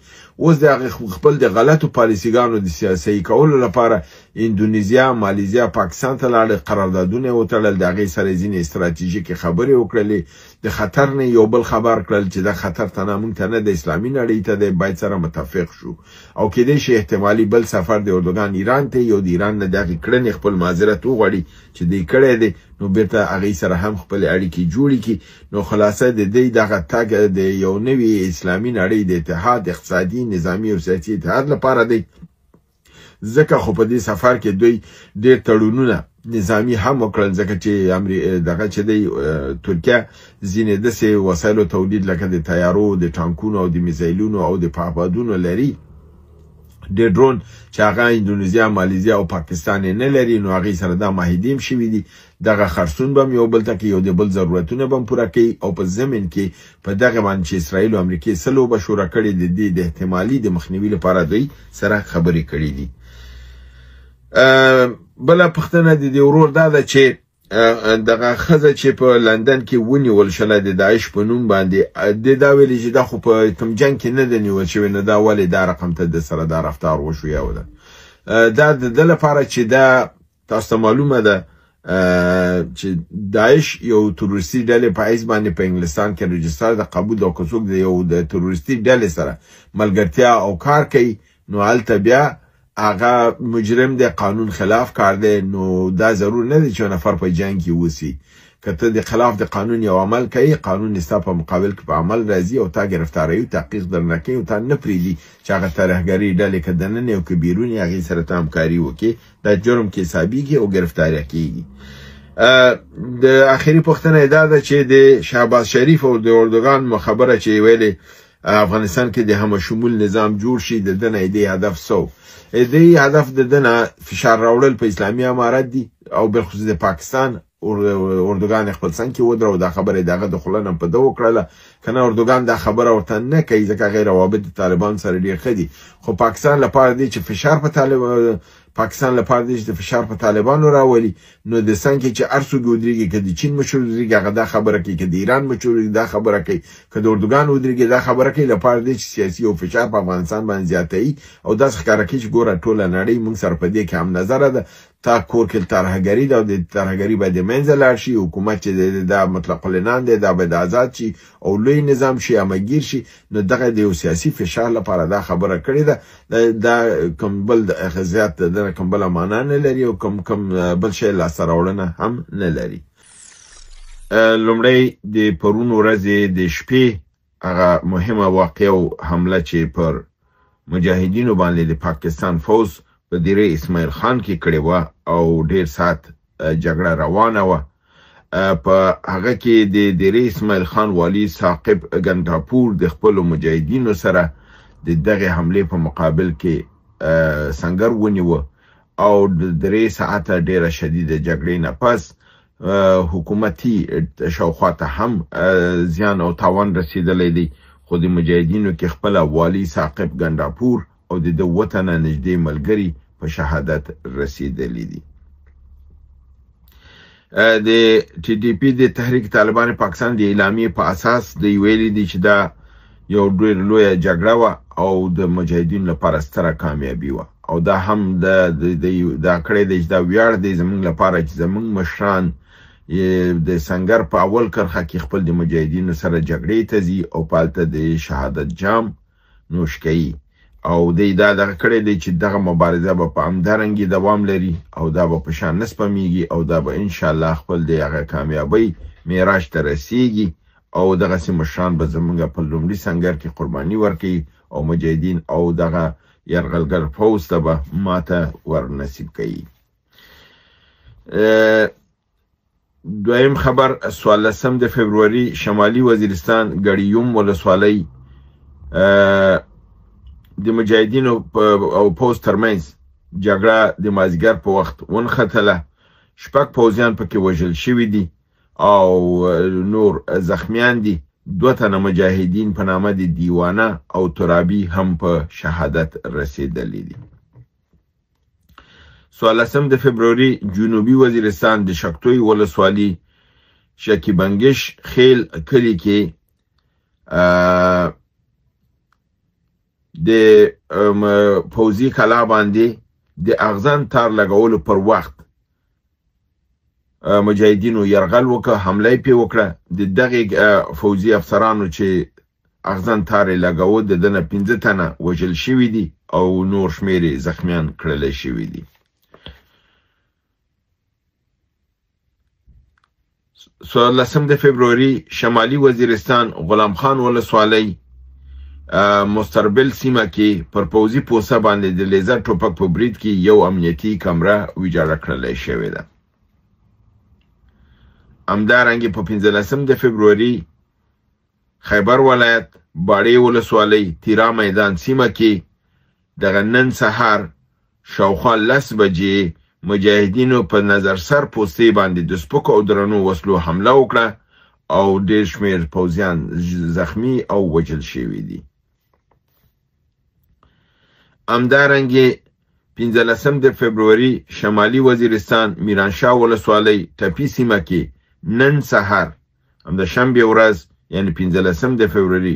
اوس د هغې خپل د غلطو پالیسیګانو د سیاسي کولو لپاره اندونیزیا، مالیزیا، پاکستان ته لاړ، قراردادونه یې وتړل، د هغې سره ځینې استراتیژیکې خبرې وکړلې، د خطر نه یو بل خبر کړل چې دا خطر تنها مونږ ته نه د اسلامي نړۍ ته دی، باید سره متفق شو. او کیدای شي احتمالي بل سفر د اردوغان ایران ته، یو د ایران نه د هغې کړنې خپل معذرت وغواړي چې دی کړی دی، نو بیرته هغې سره هم خپلې اړیکې جوړې کړي. نو خلاصه د دې دغه تګ د یو نوي اسلامي نړۍ د اتحاد، اقتصادي، نظامي او سیاسي اتحاد لپاره دی، ځکه خو په دې سفر کې دوی ډېر تړونونه نظامي هم وکړل، ځکه چې دغه چې دی ترکیه ځینې داسې وسایلو تولید لکه د طیارو، د ټانکونو او د میزایلونو او د پهپادونو لري، ډېر ډرون چې هغه اندونیزیا، مالیزیا او پاکستان یې نه لري، نو هغې سره دا معاهدې هم شوي دي. دغه خرڅون به هم یو بل ته کوي، یو د بل ضرورتونه به هم پوره کوي. او په ضمن کې په دغه باندې چې اسرائیل او امریکې څه لوبه شروع کړې، د دې د احتمالي د مخنیوي لپاره دوی سره خبرې کړې دي. بله پوښتنه د دې ورور دا ده چې دغه ښځه چې په لندن کې ونیول شوله د داعش په نوم باندې، دې دا ویلي چې دا خو په کوم جنګ کې نه ده نیول شوې، نو دا ولې دا رقم ته د سره دا رفتار وشو؟ یو ده دا د ده لپاره چې دا تاسو ته معلومه ده چې داعش یو تروریستي ډلې په حیث باندې په انګلستان کې رجستر د قبول او که څوک د یو د تروریستي ډلې سره ملګرتیا او کار کوي، نو هلته بیا هغه مجرم دی، قانون خلاف کار دی. نو دا ضرور نه دی چې نفر په جنګ کې اوسي، که ته د خلاف د قانون یو عمل کوي، قانون ستا په مقابل کې په عمل راځي او تا ګرفتاروي او تحقیق درنه کوي او تا نه پرېږدي چې هغه ترهګري ډلې که دننه او که بیروني هغې سره ته همکاري وکړي، دا جرم کې حسابېږي او ګرفتاري کېږي. د اخري پوښتنه یې دا ده چې د شهباز شریف او د اردوغان خبره چې ویلې افغانستان کې د همه شمول نظام جوړ شي، د ده نه یې دې هدف څه و؟ دې هدف د ده نه فشار راوړل په اسلامي امارت دي او بالخصوص د پاکستان. اردوغان خپل څنګ کې ودرو، دا خبره یې د هغه د خوله نه په ده وکړله، که نه اردوغان دا خبره ورته نه کوي، ځکه هغې روابط د طالبانو سره ډېر ښه دي. خو پاکستان لپاره دی چې فشار په طالب پاکستان لپاره دی چې د فشار په طالبانو راولي، نو د څنګ کې چې هر څوک ودرېږي، که د چین مشر ودرېږي هغه دا خبره کوي، که د ایران مشر ودرېږي دا خبره کوي، که د اردوغان ودرېږي دا خبره کوي، لپاره دی چې سیاسي او فشار په افغانستان باندې زیاتوي او داسې ښکاره کوي چې ګوره ټوله نړۍ موږ سره په دې کې هم نظره ده، تا کور کې ترهګري ده او د ترهګري باید د منځه لاړ شي، حکومت چې دا مطلق العنان دی دا باید آزاد شي او لوی نظام شي، همهګیر شي. نو دغه د یو سیاسي فشار لپاره دا خبره کړې ده، دا کوم بل زیات د کوم بله معنا نه لري او کوم کوم بل شی لاسته راوړنه هم نه لري. لومړی د پرون ورځې د شپې هغه مهمه واقعه او حمله چې پر مجاهدینو باندې د پاکستان فوځ په دیره اسماعیل خان کې کړې وه او ډیر ساعت جګړه روانه وه، په هغه کې د دیره اسماعیل خان والي ثاقب ګنډاپور د خپلو مجاهدینو سره د دغې حملې په مقابل کې سنګر ونیوه او د 3 ساعته ډیره شدیده جګړې نه پس حکومتي شاوخوا ته هم زیان او تاوان رسیدلی دی، خو د مجاهدینو کې خپله والي ثاقب ګنډاپور او د ده 7 تنه نږدې ملګري په شهادت رسیدلی دي. د ټي ټي پي د تحریک طالبان پاکستان د اعلامیې په اساس دوی ویلي دي چې دا یو ډېر لویه جګړه وه او د مجاهدینو لپاره ستره کامیابي وه، او دا هم دا کړی دی چې دا ویاړ دی زموږ لپاره چې زموږ مشران د سنګر په اول کرښه کې خپل د مجاهدینو سره جګړې ته ځي او په هلته د شهادت جام نوش کوي، او دی دا دغه کړی دی چې دغه مبارزه به په همدارنګې دوام لري او دا به په شان نه سپمیږي او دا به انشاءالله خپل د هغه کامیابۍ معراج ته رسیږي او دغسې مشران به زموږ په لومړي سنګر کې قرباني ورکوي او مجاهدین او دغه یرغلګر پوځ ته به ماته ورنصیب کوي. دویم خبر 14 د فبروري شمالي وزیرستان ګړیوم ولسوالۍ د مجاهدینو او پوځ ترمنځ جګړه د مازیګر په وخت ونښتله، 6 پوځیان پکې وژل شوي دي. او نور زخمیان دي. 2 تنه مجاهدین په نامه د دیوانه او ترابي هم په شهادت رسیدلي دي. 14 د فبروري جنوبي وزیرستان د شکتوی ولسوالي شکیبنګش خیل کلي کې د پوځي کلا باندې د اغزن تار لګولو پر وخت مجاهدینو یرغل وکړ، حمله یې پرې وکړه. د دغې فوځي افسرانو چې اغزن تار یې لګاوه د ده نه 5 تنه وژل شوي دي او نور شمېر یې زخمیان کړلی شوي دي. 14 د فبروري شمالي وزیرستان غلام خان ولسوالۍ مستربل سیمه کې پر پوځي پوسه باندې د لیزر ټوپک په برید کې یو امنیتي کمره ویجاړه کړلی شوې ده. همدارنګه په 15 د فبروري خیبر ولایت باړې ولسوالۍ تیرا میدان سیمه کې دغه نن سهار شاوخوا 10 بجې مجاهدینو په نظر سر پوستې باندې د سپکو او درنو وسلو حمله وکړه او ډېر شمېر پوځیان زخمی او وژل شوي دي. همدارنګه 15 د فبروري شمالي وزیرستان میرانشاه ولسوالۍ ټپي سیمه کې نن سهار هم د شنبې ورځ یعنی 15 د فبروري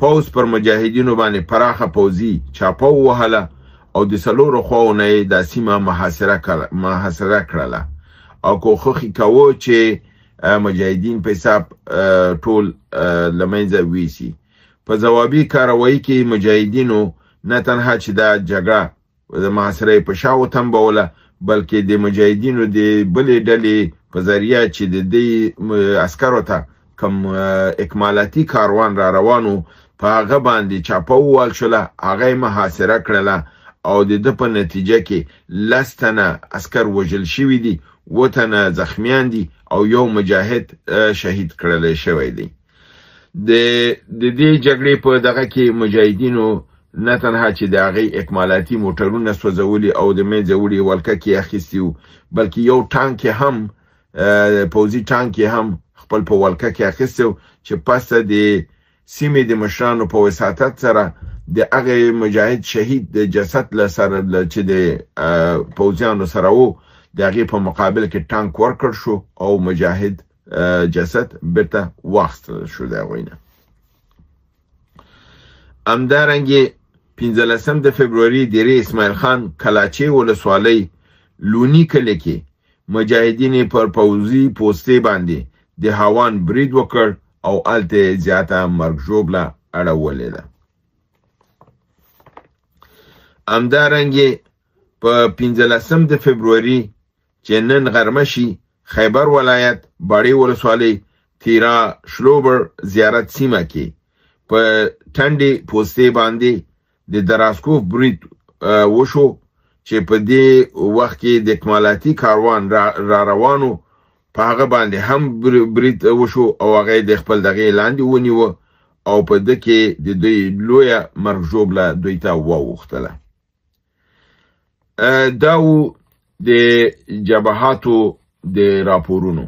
پوځ پر مجاهدینو باندې پراخه پوځي چاپه ووهله او د 4 خواوو نه یې دا سیمه محاصره کړله او کوښښ یې کاوه چې مجاهدین په حساب ټول له منځه ویسي. په ځوابي کاروايي کې مجاهدینو نه تنها چې دا جګړه د محاصره یې په شا وتمبوله، بلکې د مجاهدینو د بلې ډلې په ذریعه چې د دې عسکرو ته کوم اکمالاتي کاروان را روان و په هغه باندې چاپه ووهل شوله، هغه یې محاصره کړله او د ده په نتیجه کې 10 تنه عسکر وژل شوي دي، 7 تنه زخمیان دي او یو مجاهد شهید کړلی شوی دی. د دې جګړې په دغه کې مجاهدینو نه تنها چې د هغې اکمالاتي موټرونه سوځولي او د منځه وړي ولکه کې یې اخیستي وو، بلکې یو ټانک یې هم پوځي ټانک یې هم خپل په ولکه کې اخیستی و چې پسته د سیمې د مشرانو په وساطت سره د هغې مجاهد شهید د جسد له سره چې د پوځیانو سره و د هغې په مقابل کې ټانک ورکړ شو او مجاهد جسد بیرته واخیستل شو د هغوی نه. همدارنګه 15 د فبروري دیرې اسماعیل خان کلاچې ولسوالۍ لوني کلي کې مجاهدین پر پوځي پوستې باندې د هاوان برید وکړ او هلته یې زیاته مرګ ژوبله اړولې ده. همدارنګه په 15 د فبروري چې نن غرمه شي خیبر ولایت باړې ولسوالۍ تیرا شلوبر زیارت سیمه کې په ټنډې پوستې باندې د دراسکوف برید وشو چې په دې وخت کې د اکمالاتي کاروان را روانو په هغه باندې هم برید وشو او هغه یې د خپل دغې لاندې ونیوه او په ده کې د دوی لویه مرګ ژوبله دوی ته واوښتله. دا و د جبهاتو د راپورونو.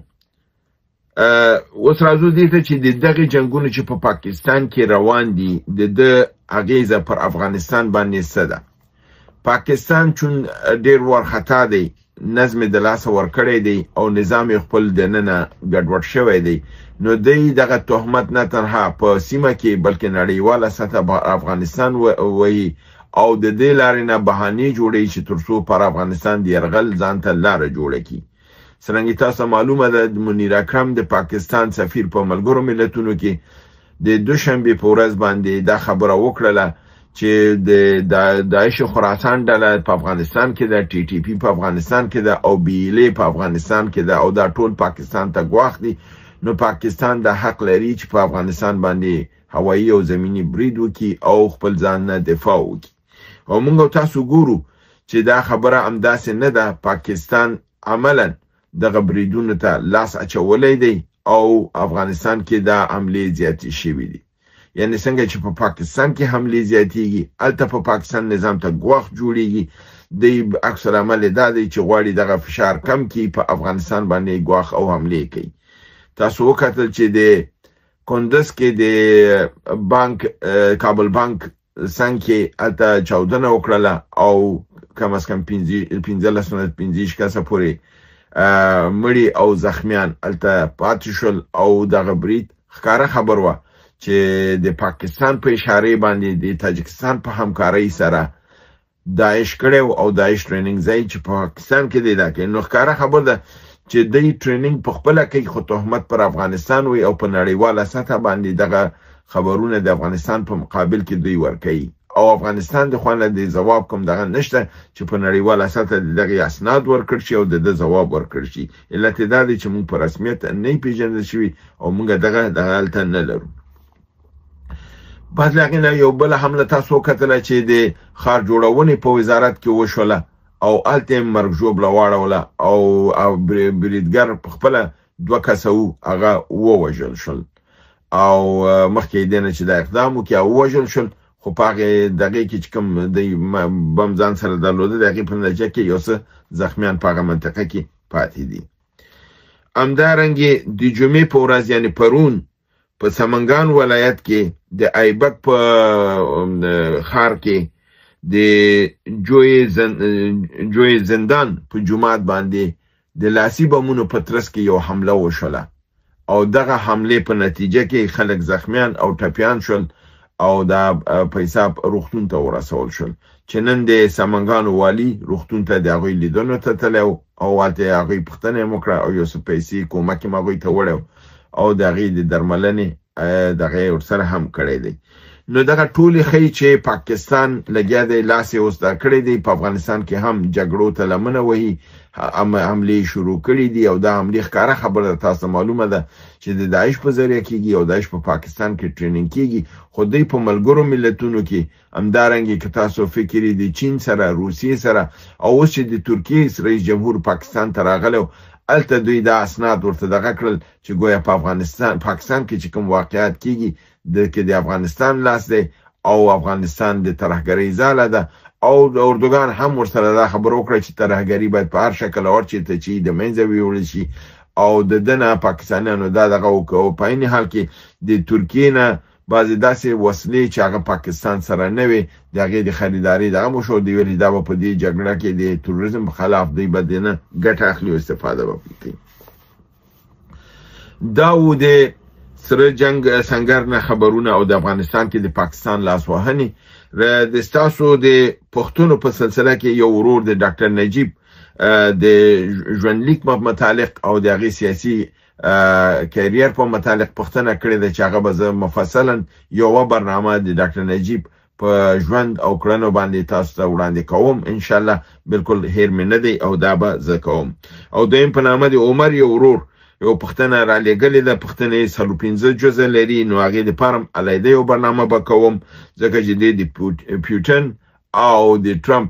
اوس راځو دې ته چې د دغې جنګونو چې په پاکستان کې روان دي د ده اغېزه پر افغانستان باندې څه ده. پاکستان چون ډېر وارخطا دی، نظم یې د لاسه ورکړی دی او نظام یې خپل دننه ګډوډ شوی دی، نو دی دغه تهمت نه تنها په سیمه کې بلکې نړیواله سطح پر افغانستان وهي او د دې لارې نه بهانې جوړوي چې تر څو پر افغانستان د یرغل ځان ته لاره جوړه کړي. څرنګه تاسو معلومه ده منیر اکرم د پاکستان سفیر په ملګرو ملتونو کې د دوشنبې په ورځ باندې دا خبره وکړله چې د داعش خراسان ډله په افغانستان کې ده، ټي ټي پي په افغانستان کې ده او بي ایل ای په افغانستان کې ده او دا ټول پاکستان ته ګواښ دي، نو پاکستان دا حق لري چې په افغانستان باندې هوایي او زمیني برید وکړي او خپل ځان نه دفاع وکړي. او موږ او تاسو ګورو چې دا خبره همداسې نه ده، پاکستان عملا دغه بریدونو ته لاس اچولی دی او افغانستان کې دا حملې زیاتې شوې دي. یعنی څنګه چې په پاکستان کې حملې زیاتېږي هلته په پاکستان نظام ته ګواښ جوړیږي، دی عکس العمل یې دا دی چې غواړي دغه فشار کم کړي، په افغانستان باندې ګواښ او حملې کوي. تاسو وکتل چې د کندز کې د بانک، کابل بانک څنګ کې هلته چاودنه وکړله او کم از کم 15 نه 25 کسه پورې مړي او زخمیان هلته پاتې شول. او دغه برید ښکاره خبر وه چې د پاکستان په اشارې باندې د تاجکستان په همکارۍ سره داعش کړی او داعش training ځای چې په پاکستان کې دی دا کوي. نو ښکاره خبر ده چې دی training په خپله کوي، خو تهمت پر افغانستان وي او په نړیواله سطح باندې دغه خبرونه د افغانستان په مقابل کې دوی ورکوي. او افغانستان د خوا نه د ځواب کوم دغه نشته چې په نړیواله سطح د دغې اسناد ورکړ شي او د ده ځواب ورکړ شي. علت یې دا دی چې موږ په رسمیت نه پیژندل شوي او موږ دغه هلته نه لرو. بعد له هغې نه یو بله حمله تاسو وکتله چې د ښار جوړونې په وزارت کې وشوله او هلته یې مرګ ژوبله واړوله او بریدګر په خپله 2 کسه وو، هغه ووژل شول. او مخکې یې دې نه چې دا اقدام وکړي او ووژل شول، خو په هغې دغې کې چې کوم دی بم ځان سره درلوده د هغې په نتیجه کې یو څه زخمیان په هغه منطقه کې پاتې دي. همدارنګې د جمعې په ورځ یعنې پرون په سمنګان ولایت کې د ایبک په ښار کې د جوی زندان په جومات باندې د لاسي بمونو په ترڅ کې یو حمله وشوله او دغه حملې په نتیجه کې خلک زخمیان او ټپیان شول او دا پیسې روغتون ته ورسول شول چې نن د سمنګان والي روغتون ته د هغوی لیدنو ته تللی او هلته یې هغوی پوښتنه یې وکړه او یو څه پیسې کومک یې هغوی ته وړی او د هغې د درملنې دغه یې ورسره هم کړی دی. نو دغه ټولې ښیي چې پاکستان لګیا دی، لاس یې اوس دا کړی دی، په افغانستان کې هم جګړو ته لمنه وهي، حملې شروع کړې دي او دا حملې ښکاره خبره ده، تاسو ته معلومه ده چې د داعش په ذریعه کیږي او داعش په پاکستان کې training کیږي. خو دوی په ملګرو ملتونو کې همدارنګې که تاسو فکر یې د چین سره، روسیې سره او اوس چې د ترکیې رئیس جمهور پاکستان ته راغلی، هلته دوی دا اسناد ورته دغه کړل چې ګویا په افغانستان پاکستان کې چې کوم واقعات کیږي د کې د افغانستان لاس دی او افغانستان د ترهګرۍ ځاله ده. او اردوغان هم ورسره دا خبره وکړه چې ترهګري باید په هر شکل او هر چېرته چې د منځه ویوړل شي او د ده نه پاکستانیانو دا دغه وکړه. او په عین حال کې د ترکیې نه بعضې داسې وسلې چې هغه پاکستان سره نه وې د هغې د خریدارۍ دغه مو شو، دوی ویل دا به په دې جګړه کې د تروریزم په خلاف دوی به دې نه ګټه اخلي او استفاده به پرې کوي. دا و د سره جنګ سنګر نه خبرونه او د افغانستان کې د پاکستان لاسوهنې. د ستاسو د پښتنو په سلسله کې یو ورور د ډاکټر نجیب د ژوندلیک متعلق او د هغې سیاسي career په متعلق پوښتنه کړې ده چې هغه به زه مفصلا یوه برنامه د ډاکټر نجیب په ژوند او کړنو باندې تاسو ته وړاندې کوم انشاءالله، بالکل هیر مې نه دی او دا به زه کوم. او دویم په نامه د عمر یو ورور یو پوښتنه را لېږلې ده، پوښتنه یې 4-5 جزء لري، نو هغې دپاره هم علیحده یو برنامه به کوم، ځکه چې دی د پیوټن او د ټرمپ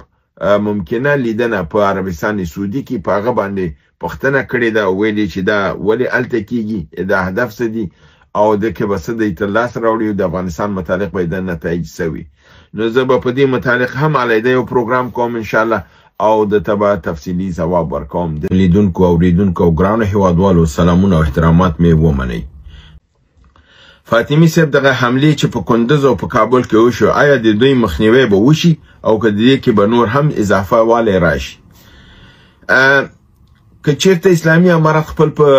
ممکنه لیدنه په عربستان سعودي کې په هغه باندې پوښتنه کړې ده او ویلي چې دا ولې هلته کیږي، دا هدف څه دي او د کې به څه دی ترلاسه راوړي او د افغانستان متعلق به یې د نتایج څه وي. نو زه به په دې متعلق هم علیحده یو پروګرام کوم انشاءالله او د ته به تفصیلي ځواب ورکوم. د لیدونکو، اورېدونکو او ګرانو هیوادوالو سلامونه او احترامات مې ومنئ. فاطمي صاحب، دغه حملې چې په کندز او په کابل کې وشو، آیا د دوی مخنیوی به وشي او که د دې کې به نور هم اضافه والی راشي؟ که چیرته اسلامي امارت خپل په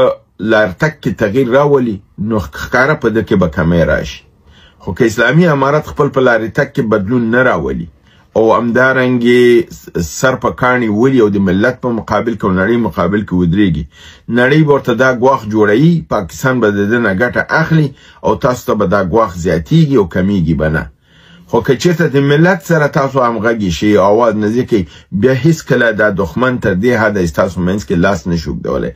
لارتګ کې تغییر راولي نو ښکاره په ده کې به کمی راشي، خو که اسلامي امارت خپل په لارې تګ کې بدلون نه راولي او همدارنګې سر په کاڼي ولي او د ملت په مقابل کې او نړۍ مقابل کې ودرېږي، نړۍ به ورته دا ګواښ جوړوي، پاکستان به د ده نه ګټه اخلي او تاسو ته به دا ګواښ زیاتیږي او کمیږي به نه. خو که چېرته د ملت سره تاسو همغږي شئ او اواز نه ځي، بیا هیڅکله دا دښمن تر دې حده ستاسو منځ کې لاس نه شي اوږدولی.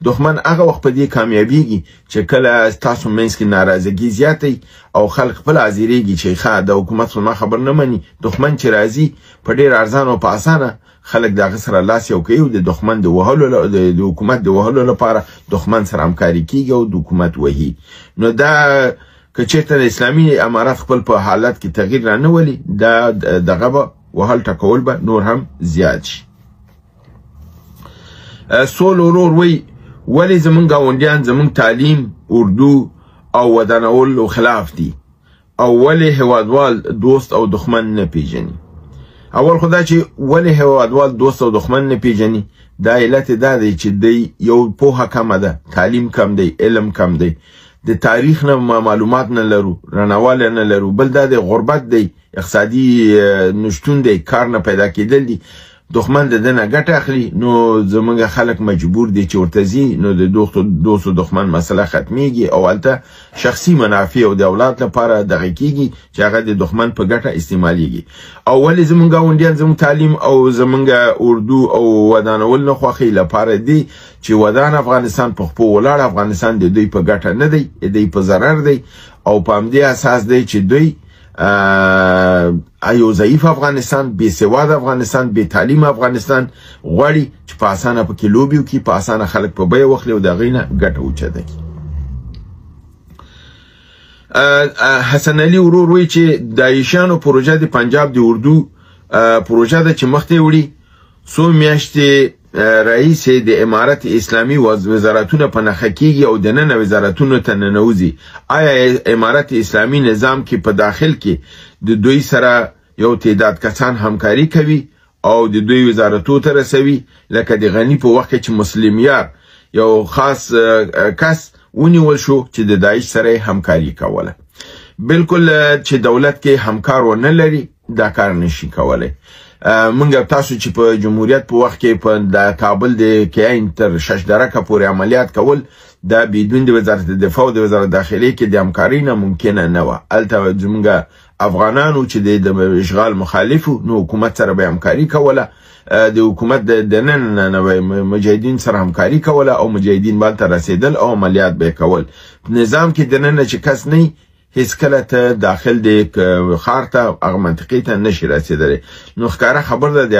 دښمن هغه وخت په دې کامیابیږي چې کله ستاسو منځ کې ناراضګي زیاته او خلک خپل حاضرېږي چې ښه د حکومت زما خبر نه مني، دښمن چې راځي په ډېر ارزان او په اسانه خلک د هغه سره لاس یو کوي او د دښمن د وهلو د حکومت د وهلو لپاره دښمن سره همکاري کیږي او د حکومت وهي. نو دا که چېرته د اسلامي امارت خپل په حالت کې تغییر را نه ولي، دا دغه به وهل ټکول به نور هم زیات شي. سول ورور وایي ولې زمونږ ګاونډیان زمونږ تعلیم، اردو او ودانولو خلاف دي او ولې هیوادوال دوست او دښمن نه پیژني؟ اول خو دا چې ولې هیوادوال دوست او دښمن نه پیژني، دا علت دا دی چې دی یو پوهه کمه ده، تعلیم کم دی، علم کم دی، د تاریخ نه معلومات نه لرو، رڼاوالی نه لرو. بل دا دی غربت دی، اقتصادي نشتون دی، کار نه پیدا کېدل دي. دښمن د ده نه ګټه اخلي، نو زمونږ خلک مجبور دي چې ورته ځي، نو د دوست او دښمن مسله ختمیږي او هلته شخصي منافع او د اولاد لپاره دغه کیږي چې هغه د دښمن په ګټه استعمالیږي. او ولې زمونږ ګاونډیان زمونږ تعلیم او زمونږ اردو او ودانول نه خوښوي؟ لپاره دي چې ودان افغانستان په خپو ولاړ افغانستان د دوی په ګټه نه دی، د دوی په ضرر دی، او په همدې اساس دی چې دوی یو ضعیف افغانستان، بې سواد افغانستان، بې تعلیم افغانستان غواړي چې په اسانه پکې لوبې وکړي، په اسانه خلک په بیه واخلي او د هغې نه ګټه اوچته کړي. حسن علي ورور وایي چې داعشیانو پروژه د پنجاب د اردو پروژه ده چې مخته یې وړي. څو میاشتې رئیس د امارت اسلامي وزارتونه په نښه کیږي او دننه وزارتونو ته ننوځي. آیا امارت اسلامي نظام کې په داخل کې د دوی سره یو تعداد کسان همکاري کوي او د دوی وزارتو ته رسوي، لکه د غني په وخت کې چې مسلم یار یو خاص کس ونیول شو چې د داعش سره همکاري کوله؟ بالکل چې دولت کې همکار ونه لري دا کار نشي کولی. مونږ تاسو چې په جمهوریت په وخت کې په د کابل د کین تر شش درکه پورې عملیات کول، دا بدون د وزارت دفاع او د وزارت داخلي کې د همکارۍ نه ممکنه نه وه. هلته زمونږ افغانانو چې د اشغال مخالف نو حکومت سره به همکاري کوله، د حکومت د دننه نه به مجاهدین سره همکاري کوله او مجاهدین به هلته رسېدل او عملیات به یې کول. نظام کې دننه چې کس نه هیڅ کله ته داخل دی ښار ته هغه منطقې ته نشي رسېدلی. نو ښکاره خبر ده د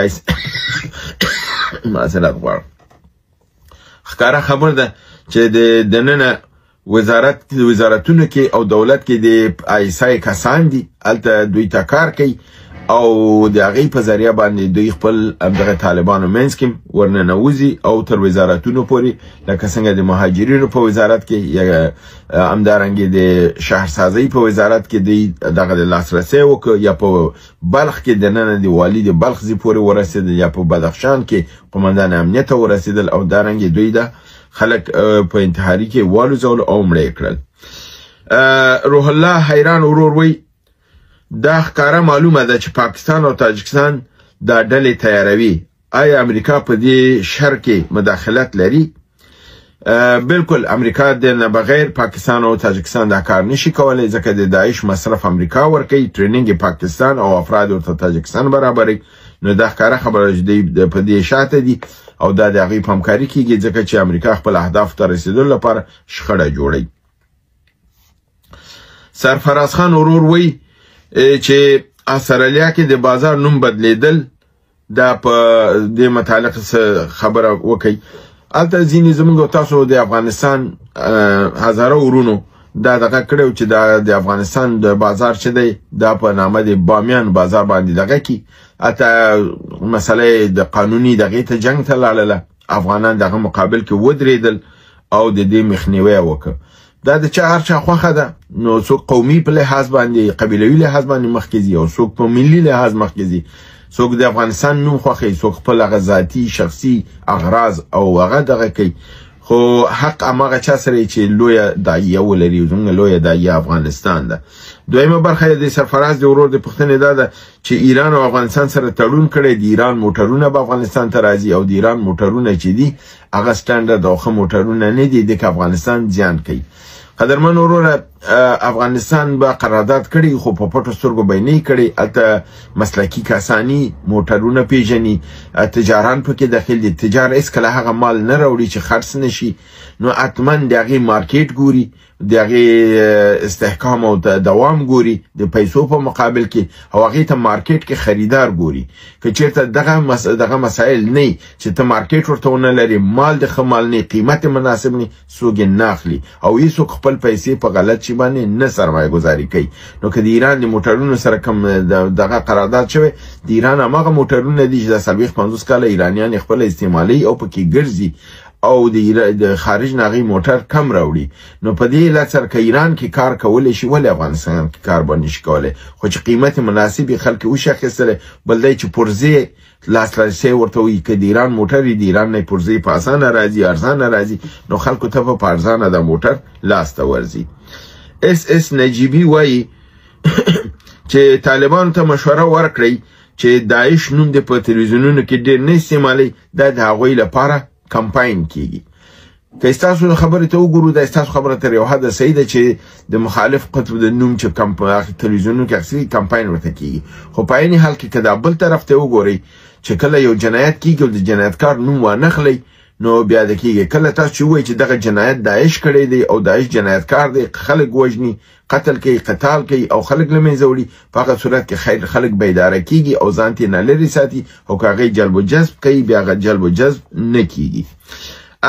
معذرت غواړم، ښکاره خبر ده چې د دننه وزارتونو کې او دولت کې د آی اس آی کسان دي، هلته دوی ته کار کوي او د هغې په ذریعه باندې دوی خپل همدغه طالبانو منځ کې ورننوځي او تر وزارتونو پورې، لکه څنګه د مهاجرینو په وزارت کې یا همدارنګې د شهرسازۍ په وزارت کې دوی دغه د لاسرسی وکړ، یا په بلخ کې دننه د والي د بلخ ځای پورې ورسېدل، یا په بدخشان کې قومندان امنیت ته ورسېدل او دارنګې دوی دا خلک په انتحاري کې والوزول او مړه یې کړل. روح الله حیران ورور وایي دا ښکاره معلومه ده چې پاکستان او تاجکستان دا ډلې تیاروي، آیا امریکا په دې شر کې مداخلت لري؟ بالکل امریکا د نه بغیر پاکستان او تاجکستان دا کار نشي کولی، ځکه د داعش مصرف امریکا ورکوي، training پاکستان او افراد ورته تاجکستان برابروي. نو دا ښکاره خبره چې دوی په دې شاته دي او دا د هغوی په همکاري کیږي، ځکه چې امریکا خپل اهدافو ته رسېدلو لپاره شخړه جوړوي. سرفراز خان ورور وایي چې استرالیا کې د بازار نوم بدلیدل، دا په دې متعلق څه خبره وکړي. هلته ځینې زموږ او تاسو د افغانستان هزاره ورونو دا دغه کړی چې دا د افغانستان د بازار چې دی دا په نامه د بامیان بازار باندې دغه کی، هلته مسله د قانوني دغې ته جنګ ته لاړله، افغانان دغه مقابل کې ودرېدل او د دې مخنیوی وکړ. دا د چا هر چا خوښه ده، نو څوک قومي په لحاظ باندې قبیلوي لحاظ باندې مخکې ځي او څوک په ملي لحاظ مخکې ځي، څوک د افغانستان نوم خوښوي، څوک خپل هغه ذاتي شخصي اغراض او هغه دغه کوي. خو حق هماغه چا سره چې لویه داعیه ولري، زموږ لویه داعیه افغانستان ده. دویمه برخه د سرفراز د ورور د پوښتنې دا ده چې ایران او افغانستان سره تړون کړی، د ایران موټرونه به افغانستان ته راځي او د ایران موټرونه چې دي هغه سټنډرډ او ښه موټرونه نه دي، دې که افغانستان زیان کوي. قدرمن وروره، افغانستان به قرارداد کړي خو په پټو سترګو به یې نه کړي. هلته مسلکي کساني موټرونه پیژني، تجاران پکې داخل دي. تجار هېڅکله هغه مال نه راوړي چې خرڅ نه شي، نو حتما د هغې مارکیټ ګوري، د هغې استحکام او دوام ګوري د پیسو په مقابل کې، او هغې ته مارکیټ کې خریدار ګوري. که چېرته دغه مسایل نه چې ته مارکیټ ورته ونه لرې، مال د ښه مال نه، قیمت یې مناسب نه، څوک یې نه اخلي او هېڅوک خپل پیسې په غلط شي باندې نه سرمایه ګذاري کوي. نو که د ایران د موټرونو سره کوم دغه قرارداد شوی، د ایران هماغه موټرونه دي چې د 40-50 کاله ایرانیان یې خپله استعمالوي او پکې ګرځي او د خارج نه هغوی موټر کم راوړي. نو په دې علت سره که ایران کې کار کولی شي، ولې افغانستان کې کار به نشي کولی؟ خو چې قیمت مناسب یې خلک وشي اخیستلی، بل دی چې پرزې لاسرسی ورته وي. که د ایران موټر د ایران نه پرزې په اسانه راځي، ارزانه راځي، نو خلکو ته په ارزانه د موټر لاس ته ورځي. اس اس نجیبي وایي چې طالبانو ته مشوره ورکړئ چې داعش نوم د په تلویزیونونو کې ډېر نه استعمالوي، دا د هغوی لپاره کمپاین کیږي. که ستاسو خبرې ته وګورو، دا ستاسو خبره تر یو حده صحیح ده چې د مخالف قطب د نوم چې تلویزیونونو کې اخیستل کمپاین ورته کیږي، خو په عین حال کې که دا بل طرف ته وګورئ چې کله یو جنایت کیږي او د جنایتکار نوم وانخلئ، نو بیا د کیږي. کله تاسو چې ووایئ چې دغه جنایت داعش کړی دی او داعش جنایتکار دی، خلک وژني، قتل کوي، قتال کوي او خلک له منځه وړي، په هغه صورت کې خیر خلک به اداره کیږي او ځان ترې نه لرې ساتي، او که هغوی جلب و جذب کوي بیا هغه جلب و جذب نه کیږي.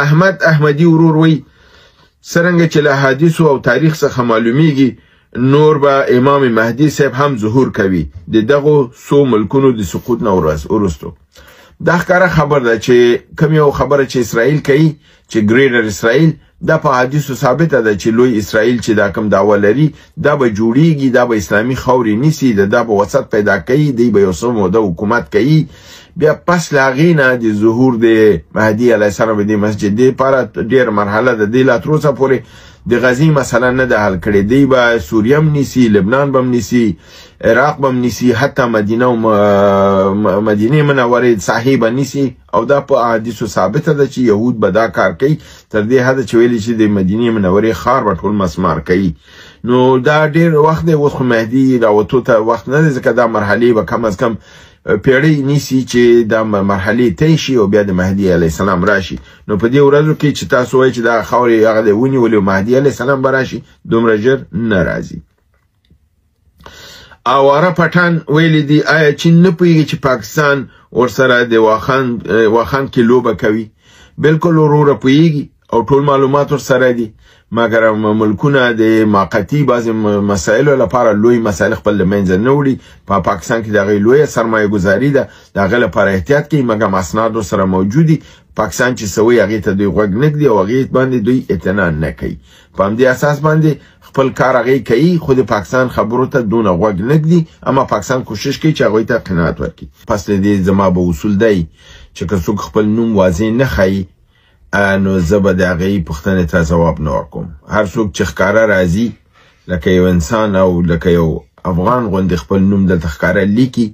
احمد احمدي ورور وایي څرنګه چې له احادیثو او تاریخ څخه معلومیږي نور به امام مهدي صاحب هم ظهور کوي د دغو څو ملکونو د سقوط نه وروسته. دا ښکاره خبر ده چې کوم یو خبره چې اسرائیل کوي چې ګریډر اسرائیل، دا په حدیثو ثابته ده چې لوی اسرائیل چې دا کوم دعوه لري دا به جوړیږي، دا به اسلامي خاورې نیسي، دا به وسط پیدا کوي، دی به یو څه موده حکومت کوي، بیا پس له هغې نه د ظهور د مهدي علیه السلام د مسجد دې لپاره ډېره مرحله ده. دی لا تر اوسه پورې د غزې مسله نه ده حل کړې، دی به سوریه هم نیسي، لبنان به هم نیسي، عراق به هم نیسي، حتی مدینه او مدینې منورې ساحې به نیسي. او دا په احادیثو ثابته ده چې یهود به دا کار کوي، تر دې حده چې ویلي چې د مدینې منورې ښار به ټول مسمار کوي. نو دا ډېر وخت دی، اوس خو مهدي راوتو ته وخت نه دی، ځکه دا مرحلې به کم از کم پیړۍ نیسي چې دا مرحلې طی شي او بیا د مهدي علیه السلام راشي. نو په دې ورځو کې چې تاسو وایئ چې دا خاورې هغه دی ونیولې او مهدي علیه السلام به راشي، دومره ژر نه راځي. آواره پټان ویلي دي آیا چین نه پوهېږي چې پاکستان ورسره د واخان کې لوبه کوي؟ بالکل وروره پوهېږي او ټول معلومات ورسره دي، مګر ملکونه د موقتي بعضې مسایلو لپاره لوی مسایل خپل له منځه نه وړي. په پاکستان کې د هغې لویه سرمایه ګذاري ده، د هغې لپاره احتیاط کوي، مګر اسناد ورسره موجود دي. پاکستان چې څه وایي هغې ته دوی غوږ نه ږدي او هغې باندې دوی اعتنا نه کوي. په همدې اساس باندې خپل کار هغې کوي، خو د پاکستان خبرو ته دونه غوږ نه ږدي، اما پاکستان کوشش کوي چې هغوی ته قناعت ورکړي. پس له دې زما به اصول دی چې که څوک خپل نوم واضح نه ښیي، نو زه به د هغې پوښتنې ته ځواب نه ورکوم. هر څوک چې ښکاره راځي لکه یو انسان او لکه یو افغان غوندې خپل نوم دلته ښکاره لیکي،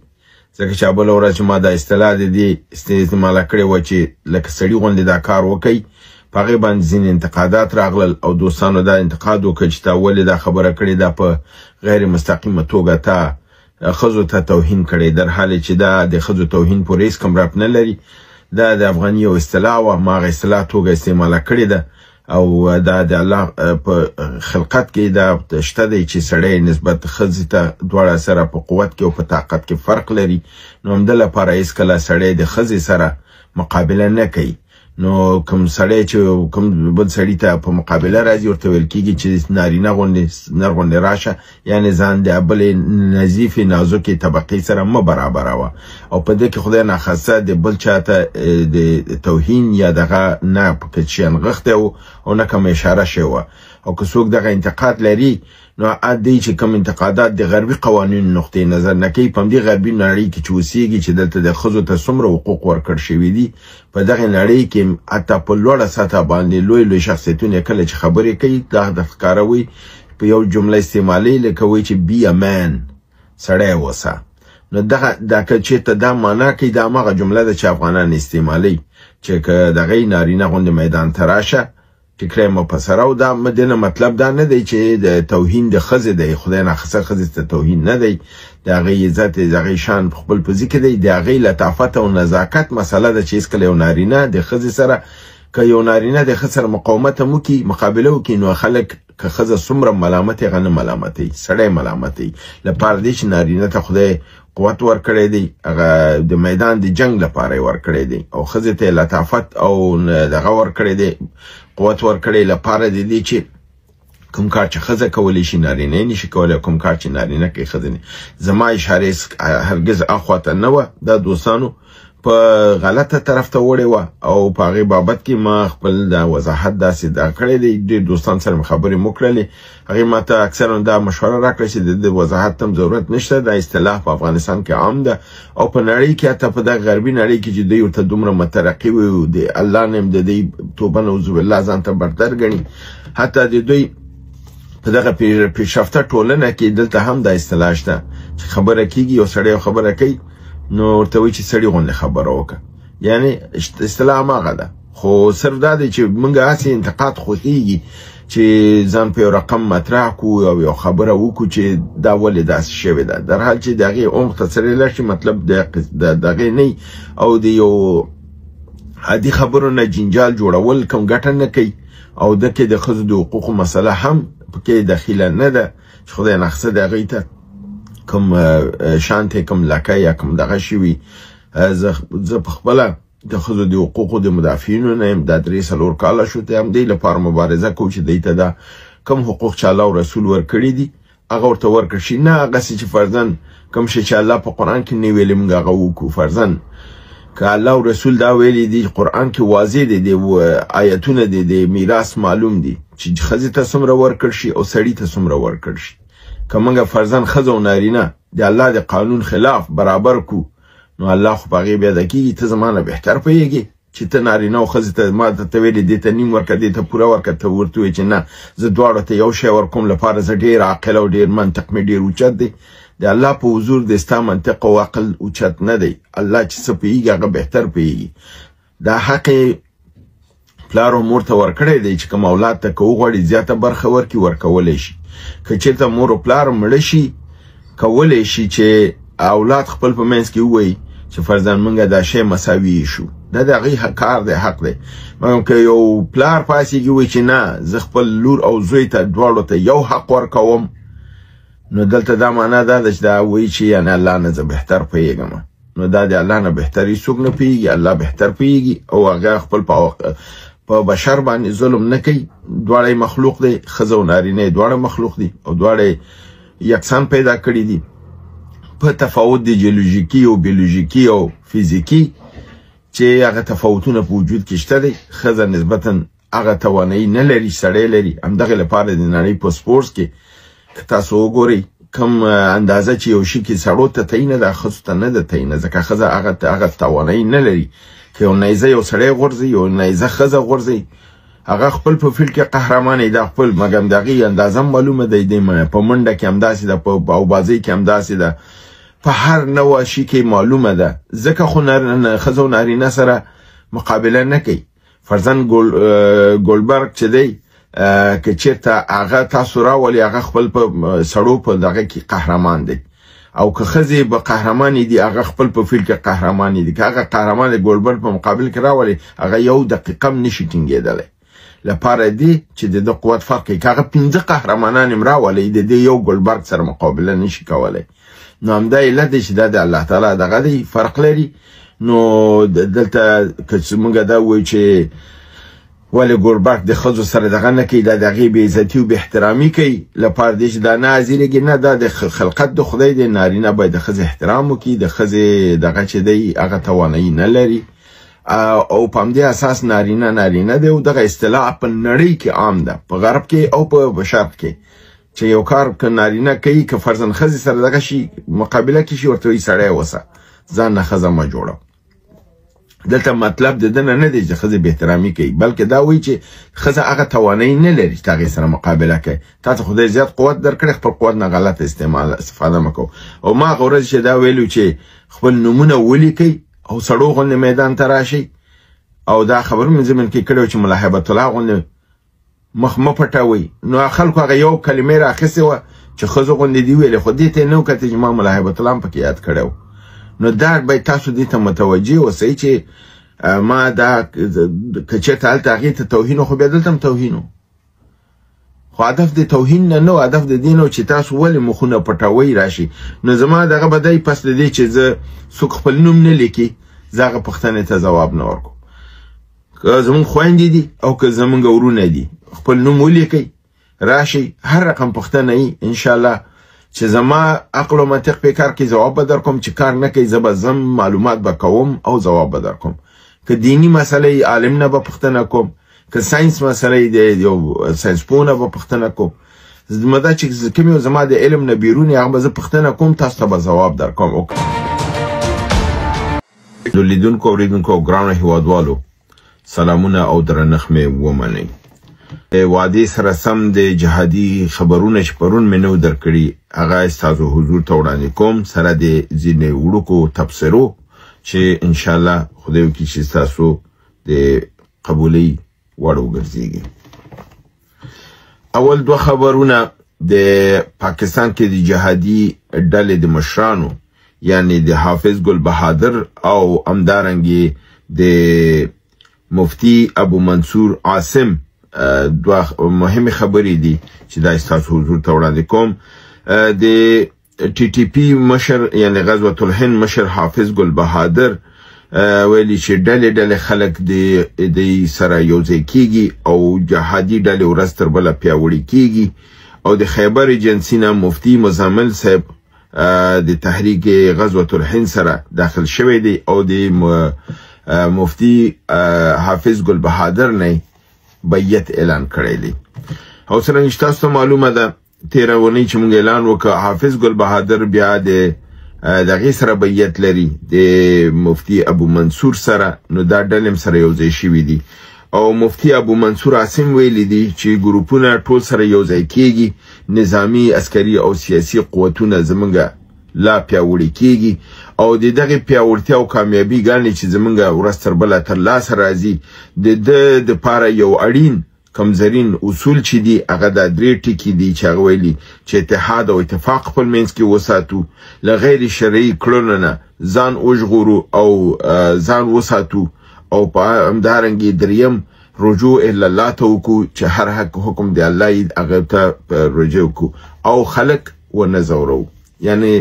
ځکه چې بله ورځ چې ما دا اصطلاح د دې استعماله کړې وه چې لکه سړي غوندې دا کار وکړي، په هغې باندې ځینې انتقادات راغلل او دوستانو دا انتقاد وکړ چې تا ولې دا خبره کړې، دا په غیر مستقیمه توګه تا ښځو ته توهین کړی، در حال چې دا د ښځو توهین پورې هېڅ کوم ربط نه لري. دا د افغاني یو اصطلاح وه، ما هغه اصطلاح توګه استعماله کړې ده او دا د الله په خلقت کې دا شته دی چې سړی نسبت ښځې ته دواړه سره په قوت کې او په طاقت کې فرق لري، نو همده لپاره هېڅکله سړی د ښځې سره مقابله نه کوي. نو کوم سړی چې کوم بل سړي ته په مقابله راځي ورته ویل کېږي چې نارینه غوندې نر غوندې راشه، یعنې ځان د بلې نظیفې نازکې طبقې سره مه برابروه. او په دې کې خدای ناخواسته د بل چا ته د توهین یا دغه نه پکې شی نغښتی و او نه کومه اشاره شوې وه. او که څوک دغه انتقاد لري نو دی چې کوم انتقادات د غربي قوانینو نقطې نظر نه کوي، په همدې غربي نړۍ کې چې اوسېږي چې دلته د ښځو ته څومره حقوق ورکړ شوي دي، په دغې نړۍ کې حتی په لوړه سطح باندې لوی لوی شخصیتونه کله چې خبرې کوي دا د ښکاره وي په یو جمله استعمالوي لکه وایي چې بي ا مین، سړی اوسه. نو دغه دا که چېرته دا معنا کوي، دا هماغه جمله ده چې افغانان استعمالوي چې که دغه نارینه غوندې میدان ته راشه ټیکری مو په سره. او دا دې نه مطلب دا نه دی چې د توهین د ښځې دی، خدای ناخواسته ښځې ته توهین نه دی، د هغې عزت د هغې شان په خپل په ځای کې دی، د هغې لطافت او نزاکت مسله ده چې هېڅکله یو نارینه د ښځې سره که یو نارینه د ښځې سره مقاومت هم وکړي، مقابله وکړي، نو خلک که ښځه څومره ملامت یې هغه نه ملامتوي، سړی ملامتوي. لپاره دی چې نارینه ته خدای قوت ورکړی دی، هغه د میدان د جنگ لپاره یې ورکړی دی، او ښځې ته یې لطافت او دغه ورکړی دی، قوت ورکړی لپاره د دې چې کوم کار چې ښځه کولی شي نارینه یې نشي کولی، کوم کار چې نارینه کوي ښځه نه. زما اشاره هرګز اخوا ته نه وه، دا دوستانو په غلطه طرف ته وړې وه او په هغې بابت کې ما خپل دا وضاحت داسې دا کړی دی. ډېر دوستان سره مې خبرې مو کړلې، هغې ما ته اکثرا دا مشوره راکړه چې د دې وضاحت ته هم ضرورت نشته، دا اصطلاح په افغانستان کې عام ده او په نړۍ کې، حتی په دغه غربي نړۍ کې چې دوی ورته دومره مترقي وي، د الله نه هم د دوی توبه نعوذ بالله ځان ته برتر ګڼي، حتی د دوی په دغه پیشرفته ټولنه کې دلته هم دا اصطلاح شته چې خبره کیږي، یو سړی یو خبره کوي نو ورته وایي چې سړي غوندې خبره وکړه، یعنې اصطلاح هماغه ده. خو صرف دا دی چې موږ هسې انتقاد خوښېږي چې ځان په یو رقم مطرح کړو او یو خبره وکړو چې دا ولې داسې شوې ده، در حال چې د هغې عمق ته سړی لاړ شي مطلب د هغې نه او د یو عادي خبرو نه جنجال جوړول کوم ګټه نه کوي، او ده کې د ښځو د حقوقو مسله هم پکې دخیله نه ده چې خدای نخسته د هغوی ته کوم شانته کوم لکه یا کوم دغه شوي. زه په خپله د ښځو د حقوقو د مدافعینو نه یم، دا 3-4 کاله شو ته همدې لپاره مبارزه کوو چې دوی ته دا کوم حقوق چې الله او رسول ورکړي دي هغه ورته ورکړ شي، نه هغسې چې فرضاً کوم شی چې الله په قرآن کې نه ویلي موږ هغه وکړو. فرضاً که الله او رسول دا ویلي دي، قرآن کې واضح دی، د آیتونه دی، د میراث معلوم دي چې ښځې ته څومره ورکړ شي او سړي ته څومره ورکړ شي. که موږ فرضاً ښځه او نارینه د الله د قانون خلاف برابر کو، نو الله خو په هغې بیا د کېږي ته زما نه بهتر پوهېږې چې ته نارینه او ښځې ته ما ته ویلې دې ته نیم ورکړه دې ته پوره ورکړه، ته ورته ووایې چې نه زه دواړو ته یو شی ورکوم لپاره زه ډېر عاقل او ډېر منطق مې ډېر اوچت دی. د الله په حضور د ستا منطق او عقل اوچت نه دی، الله چې څه پوهېږي هغه بهتر پوهېږي. دا حق یې پلار او مور ته ورکړی دی چې کوم اولاد ته که وغواړي زیاته برخه ورکړي ورکولی شي. که چېرته مور او پلار مړه شي کولی شي چې اولاد خپل په منځ کې ووایي چې فرضاً موږ دا شی مساوي شو، دا د هغې کار دی، حق دی. مګر که یو پلار پاڅېږي وایي چې نه زه خپل لور او زوی ته دواړو ته یو حق ورکوم، نو دلته دا معنا دا ده چې دا وایي چې یعنې الله نه زه بهتر پوهېږم، نو دا د الله نه بهتر هېڅوک نه پوهېږي، الله بهتر پوهېږي او هغه خپل په بشر باندې ظلم نه کوي. دواړه مخلوق دی، ښځه او نارینه یې دواړه مخلوق دي او دواړه یکسان پیدا کړي دي، په تفاوت د جیولوژیکي او بیولوژیکي او فزیکي چې هغه تفاوتونه په وجود کې شته دی. ښځه نسبتاً هغه توانایي نه لري چې سړی لري. همدغې لپاره د نړۍ په سپورټس کې که تاسو وګورئ کوم اندازه چې یو شي کې سړو ته تعینه ده ښځو ته نه ده تعینه، ځکه ښځه هغه توانایي نه لري. که یو نیزه یو سړی غورځوي، یو نیزه ښځه غورځوي، هغه خپل په فیلډ کې قهرمان دی، دا خپل مګر د هغې اندازه هم معلومه ده، دی په منډه کې همداسې ده، په اوبازۍ کې همداسې ده، په هر نوع شي کې معلومه ده، ځکه خو ښځه او نارینه سره مقابله نه کوي. فرضاً ګولبرګ چې دی که چېرته هغه تاسو راولي هغه خپل په سړو په دغه کې قهرمان دی، او که ښځې به قهرمانې دي هغه خپل په فیلډ کې قهرمانې دي. که هغه قهرمان د ګولبرګ په مقابل کې راولي هغه یو دقیقه هم نشي ټینګېدلی، لپاره دی چې د ده قوت فرق کوي. که هغه 5 قهرمانان هم راولي د دې یو ګولبرګ سره مقابله نشي کولی. نو همدا علت دی چې دا د الله تعالی دغه دی فرق لري. نو دلته که موږ دا ووایو چې ولې ګوربرګ د ښځو سره دغه نه کوي، دا د هغې بې عزتي او بې احترامي کوي، لپاره دی چې دا نه حاضرېږي، نه، دا د خلقت د خدای دی، نارینه باید د ښځې احترام وکړي، د ښځې دغه چې دی هغه توانایي نه لري، او په همدې اساس نارینه نارینه دی. او دغه اصطلاح په نړۍ کې عام ده، په غرب کې او په شرق کې، چې یو کار که نارینه کوي که فرضاً ښځې سره دغه شي مقابله کې شي ورته وایي سړی اوسه، ځان نه ښځه مه جوړوه. دلته مطلب د ده نه نه دی چې ښځې بې احترامي کوي، بلکې دا وایي چې ښځه هغه توانایي نه لري چې هغې سره مقابله کوي. تا ته خدای زیات قوت درکړی، خپل قوت نه غلط استعمال استفاده مه کوه. او ما هغه ورځ چې دا ویلو چې خپل نومونه ولیکئ او سړو غوندې میدان ته راشئ، او دا خبر مې ضمن کې کړی چې ملا هیبت الله غوندې مخ مه پټوئ، نو خلکو هغه یو کلمې را اخیستې وه چې ښځو غوندې دي ویلې، خو دې ته یې نه وکتل چې ما ملا هیبت الله هم پکې یاد کړی و. نو دا باید تاسو دې ته متوجه اوسئ چې ما دا که چېرته هلته هغې ته توهین و، خو بیا دلته هم توهین و، خو هدف د توهین نه نه و، هدف د دې نه و چې تاسو ولې مخونه پټوئ راشي. نو زما دغه به دی پس د دې چې زه څوک خپل نوم نه لیکي زه هغه پوښتنې ته ځواب نه ورکوم. که زموږ خویندې دي او که زموږ ورونه دي خپل نوم ولیکئ، راشئ، هر رقم پوښتنه یي انشاءالله چې زما عقل او منطق په کار کې ځواب به درکوم، چې کار نه کوي زه به ځم معلومات به کوم او ځواب به درکوم. که دیني مسله یې عالم نه به پوښتنه کوم، که ساینس مسله یې دی یو ساینس پوه نه به پوښتنه کوم. زما دا چې کوم یو زما د علم نه بیرون هغه به زه پوښتنه کوم، تاسو ته به ځواب درکوم. د لیدونکو اورېدونکو او ګرانو هیوادوالو سلامونه او درنښت مې ومنئ. د وعدې سره سم د جهادي خبرونه چې پرون مې نه وو درکړي هغه ستاسو حضور ته وړاندې کوم، سره د ځینې وړوکو تبصرو چې انشاءالله خدای وکړي چې ستاسو د قبولۍ وړ وګرځېږي. اول دوه خبرونه د پاکستان کې د جهادي ډلې د مشرانو، یعنی د حافظ ګل بهادر او همدارنګې د مفتي ابو منصور عاصم دوه مهمې خبرې دي چې دا ستاسو حضور ته وړاندې کوم. د ټي ټي پي مشر یعنی غزوة الهند مشر حافظ ګل بهادر ویلي چې ډلې ډلې خلک دی سره یو ځای کیږي او جهادي ډلې ورځ تر بله پیاوړي کیږي. او د خیبر ایجنسي نه مفتي مزمل صاحب د تحریک غزوة الهند سره داخل شوی دی او د مفتي حافظ ګل بهادر نه بیعت اعلان کړی دی. او څرنګه چې تاسو ته معلومه ده تېره اونۍ چې موږ اعلان وکړ حافظ ګل بهادر بیا د دغې سره بیعت لري د مفتي ابو منصور سره، نو دا ډلې هم سره یو ځای شوي دي. او مفتي ابو منصور عاصم ویلي دي چې ګروپونه ټول سره یو ځای کیږي، نظامي عسکري او سیاسي قوتونه زمونږ لا پیاوړي کیږي او د دغې پیاوړتیا او کامیابي ګانې چې زمونږ ورځ تر بله ترلاسه راځي د ده دپاره یو اړین کمزرین اصول چې دي هغه دا درې ټکي دي چې هغه ویلي چې اتحاد او اتفاق خپل منځ کې وساتو، له غیر شرعي کړنو نه ځان وژغورو او ځان وساتو، او په همدارنګې دریم رجوع الی الله ته وکړو چې هر حق حکم دی الله یې هغه ته رجوع وکړو او خلک ونه ځورو، یعنی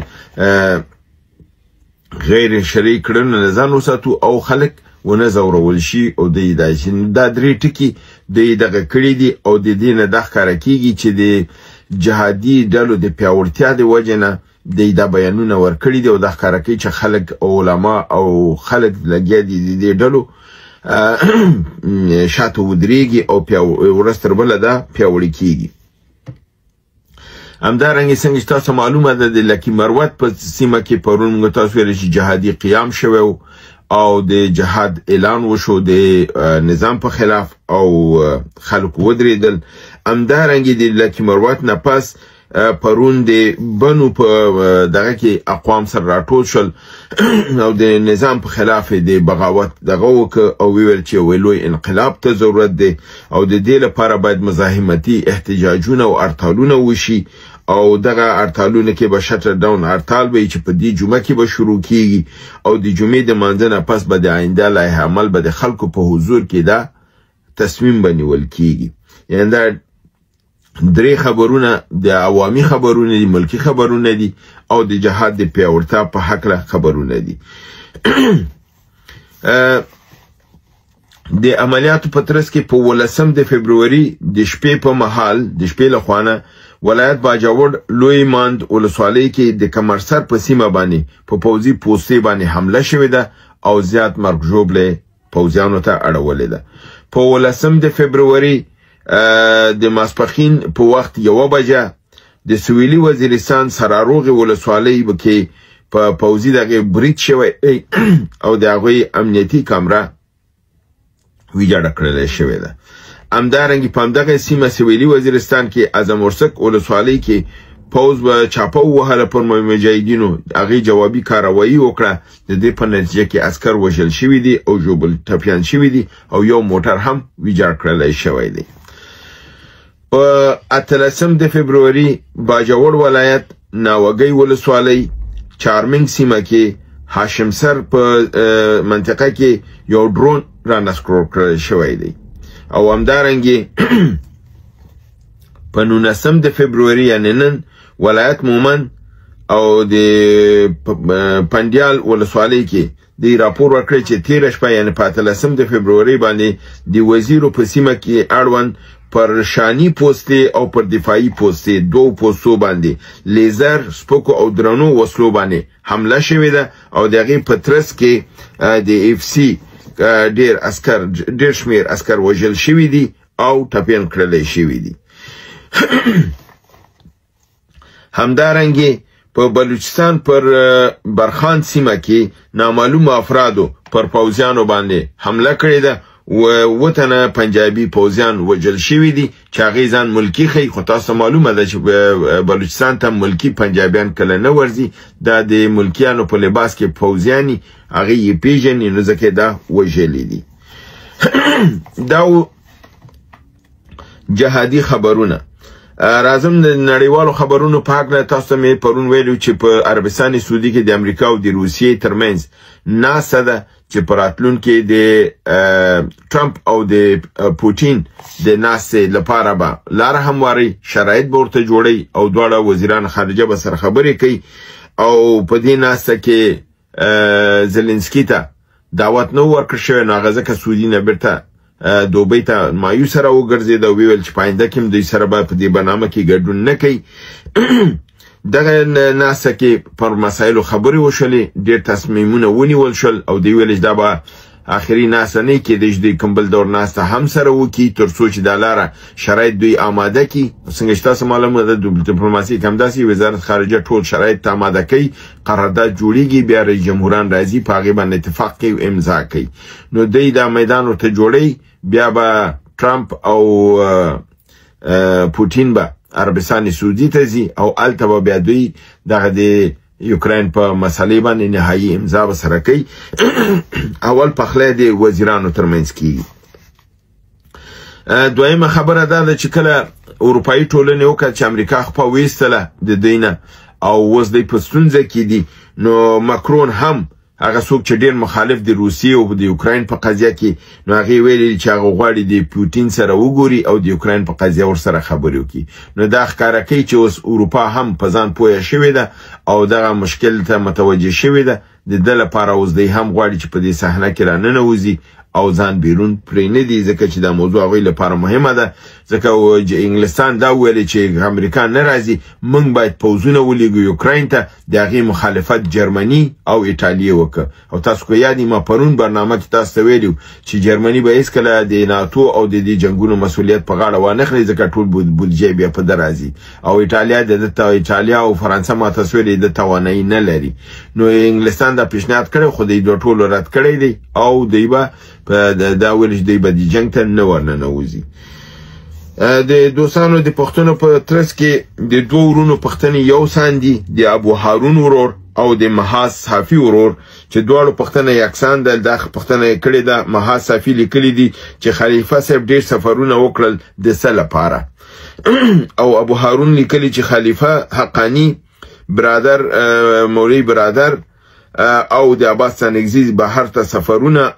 غیر شرعي کړنو نه ځان وساتو او خلک ونه ځورول شي. او دوی دا چې دا درې ټکي دوی دغه کړي دي او د دې نه دا ښکاره کیږي چې د جهادي ډلو د پیاوړتیا د وجې نه دوی دا بیانونه ورکړي دي او دا ښکاره کوي چې خلک او علما او خلک لګیا دي د دې ډلو شاته ودرېږي او ورځ تر بله دا پیاوړي کیږي. همدارنګه څنګه چې تاسو معلومه ده د لکي مروت په سیمه کې پرون موږ تاسو ویل چې جهادي قیام شوی او د جهاد اعلان وشو د نظام په خلاف او خلک ودرېدل. همدارنګه د لکي مروت نه پس پرون د بنو په دغه کې اقوام سره راټول شول او د نظام په خلاف د بغاوت دغه وکړ او ویل چې یو لوی انقلاب ته ضرورت دی او د دې لپاره باید مزاحمتي احتجاجونه او هړتالونه وشي او دغه هړتالونه کې به شټر ډاون هړتال به چې په دې جمعه کې به شروع کیږي او د جمعې د مانځه نه پس به د آینده لایحه عمل به د خلکو په حضور کې دا تصمیم به نیول کیږي. یعنی دا درې خبرونه د عوامي خبرونه دي، ملکي خبرونه دي او د جهاد د پیاوړتیا په هکله خبرونه دي. د عملیاتو په ترڅ کې په 18 د فبروري د شپې په مهال د شپې له خوا نه ولایت باجوړ لوی ماند ولسوالۍ کې د کمرسر په سیمه باندې په پوځي پوستې باندې حمله شوې ده او زیات مرګ ژوبله پوځیانو ته اړولې ده. په 18 د فبروري د ماسپښین په وخت 1 بجه د سویلي وزیرستان سراروغې ولسوالۍ کې په پوځي دغې برید شوی او د هغوی امنیتي کمره ویجاړه کړل شوې ده. همدارنګه په همدغه سیمه سویلي وزیرستان کې اعظم ورسک ولسوالۍ کې پوځ به چاپه ووهله پر مجاهدینو، هغې جوابي کارروایي وکړه. د دې په نتیجه کې عسکر وژل شوي دي او ژوبل ټپیان شوي دي او یو موټر هم ویجاړ کړلی شوی دی. په 18 د فبروري باجوړ ولایت ناوګۍ ولسوالۍ چارمنګ سیمه کې هاشم سر په منطقه کې یو ډرون را نسکور کړل شوی دی. او همدارنګه په 19 د فبروري یعنې نن ولایت مومند او د پندیال ولسوالۍ کې دی راپور ورکړی چې تېره شپه یعنې په 18 د فبروري باندې د وزیرو په سیمه کې اړوند پر شاني پوستې او پر دفاعي پوستې دوو پوستو باندې لیزر، سپکو او درنو وسلو باندې حمله شوې ده او د هغې په ترڅ کې د اف سي ډېر شمېر عسکر وژل شوي دي او ټپیان کړلی شوي دي. همدارنګې په بلوچستان پر برخان سیمه کې نامعلومو افرادو پر پوځیانو باندې حمله کړې ده. اووه تنه پنجابي پوځیان وژل شوي دي چې هغې ځان ملکي ښیي، خو تاسو معلومه ده چې بلوچستان ته ملکي پنجابیان کله نه ورځي، دا د ملکیانو په لباس کې پوځیان دي، هغې یې پیژني، نو ځکه دا وژلي دي. دا جهادي خبرونه. راځم د نړیوالو خبرونو په هکله. تاسو ته مې پرون ویلو چې په عربستان سعودي کې د امریکا او د روسیې ترمنځ ناسته ده چې په راتلونکي د ټرمپ او د پوتین د ناستې لپاره به لاره همواري، شرایط به ورته جوړوي او دواړه وزیران خارجه به سره خبرې کوي. او په دې ناسته کې زلنسکي ته دعوت نه ورکړ شوی، نو هغه ځکه سعودي نه بیرته دوبۍ ته مایوسه راوګرځېده او ویل چې په آینده کې هم دوی سره به په دې برنامه کې ګډون نه کوي. دغه ناسته کې پر مسایلو خبرې وشولې، ډېر تصمیمونه ونیول شول او دوی ویل چې دا به آخري ناسته نه کېدای چې دوی کوم بل دور ناسته هم سره وکړي تر څو چې دا لاره شرایط دوی آماده کړي. څنګه چې تاسو معلومه ده ډیپلوماسي کې همداسې وزارت خارجه ټول شرایط ته آماده کوي، قرارداد جوړیږي، بیا رئیس جمهوران راځي په هغې باندې اتفاق کوي او امضا کوي. نو دوی دا میدان ورته جوړوي، بیا به ټرمپ او پوتین به عربستان سعودي ته ځي او هلته به بیا دوی دغه د یوکراین په مسئلې باندې نهایي امضا به سره کوي. اول پخلی د وزیرانو ترمنځ کیږي. دویمه خبره دا ده چې کله اروپایي ټولنې وکړه چې امریکا خپه ویستله د دوی نه او اوس دوی په ستونزه کې دي، نو مکرون هم هغه څوک چې ډېر مخالف د روسیې او د یوکراین په قضیه کې، نو هغې ویلي چې هغه غواړي د پوتین سره وګوري او د یوکراین په قضیه ورسره خبرې وکړي. نو دا ښکاره کوي چې اوس اروپا هم په ځان پوهه شوې ده او دغه مشکل ته متوجه شوې ده. د ده لپاره اوس دی هم غواړي چې په دې صحنه کې راننوځي او ځان بیرون پرې نه دي، ځکه چې دا موضوع هغوی لپاره مهمه ده. ځکه انګلستان دا وویل چې امریکا نه راځي، موږ باید پوځونه ولیږو یوکراین ته. د هغې مخالفت جرمني او ایټالیې وکړ. او تاسو که یاد ما پرون برنامه کې تاسو ته ویلي چې جرمني به هېڅکله د ناتو او د دې جنګونو مسولیت په غاړه وانخلي، ځکه ټول بودجه بیا په ده راځي. او ایټالیا د ایټالیا او فرانسه ما تاسو ویلي د توانایي نه لري. نو انګلستان دا پیشنهاد کړی، خو دوی دوه ټولو رد کړی دی او دوی به دا ویل چې دوی به د جنګ ته نه ورننوځي. د دوستانو د پښتنو په ترڅ کې د دوو ورونو پښتنې یو سان دي، د ابو هارون ورور او د محاذ صافي ورور، چې دواړو پښتنه یکسان ده. دا پښتنه یې کړې ده. محاذ صافي لیکلي دي چې خلیفه صاحب ډېر سفرونه وکړل د څه لپاره، او ابو هارون لیکلي چې خلیفه حقاني برادر مولوي برادر او د عباس ستانکزي بهر ته سفرونه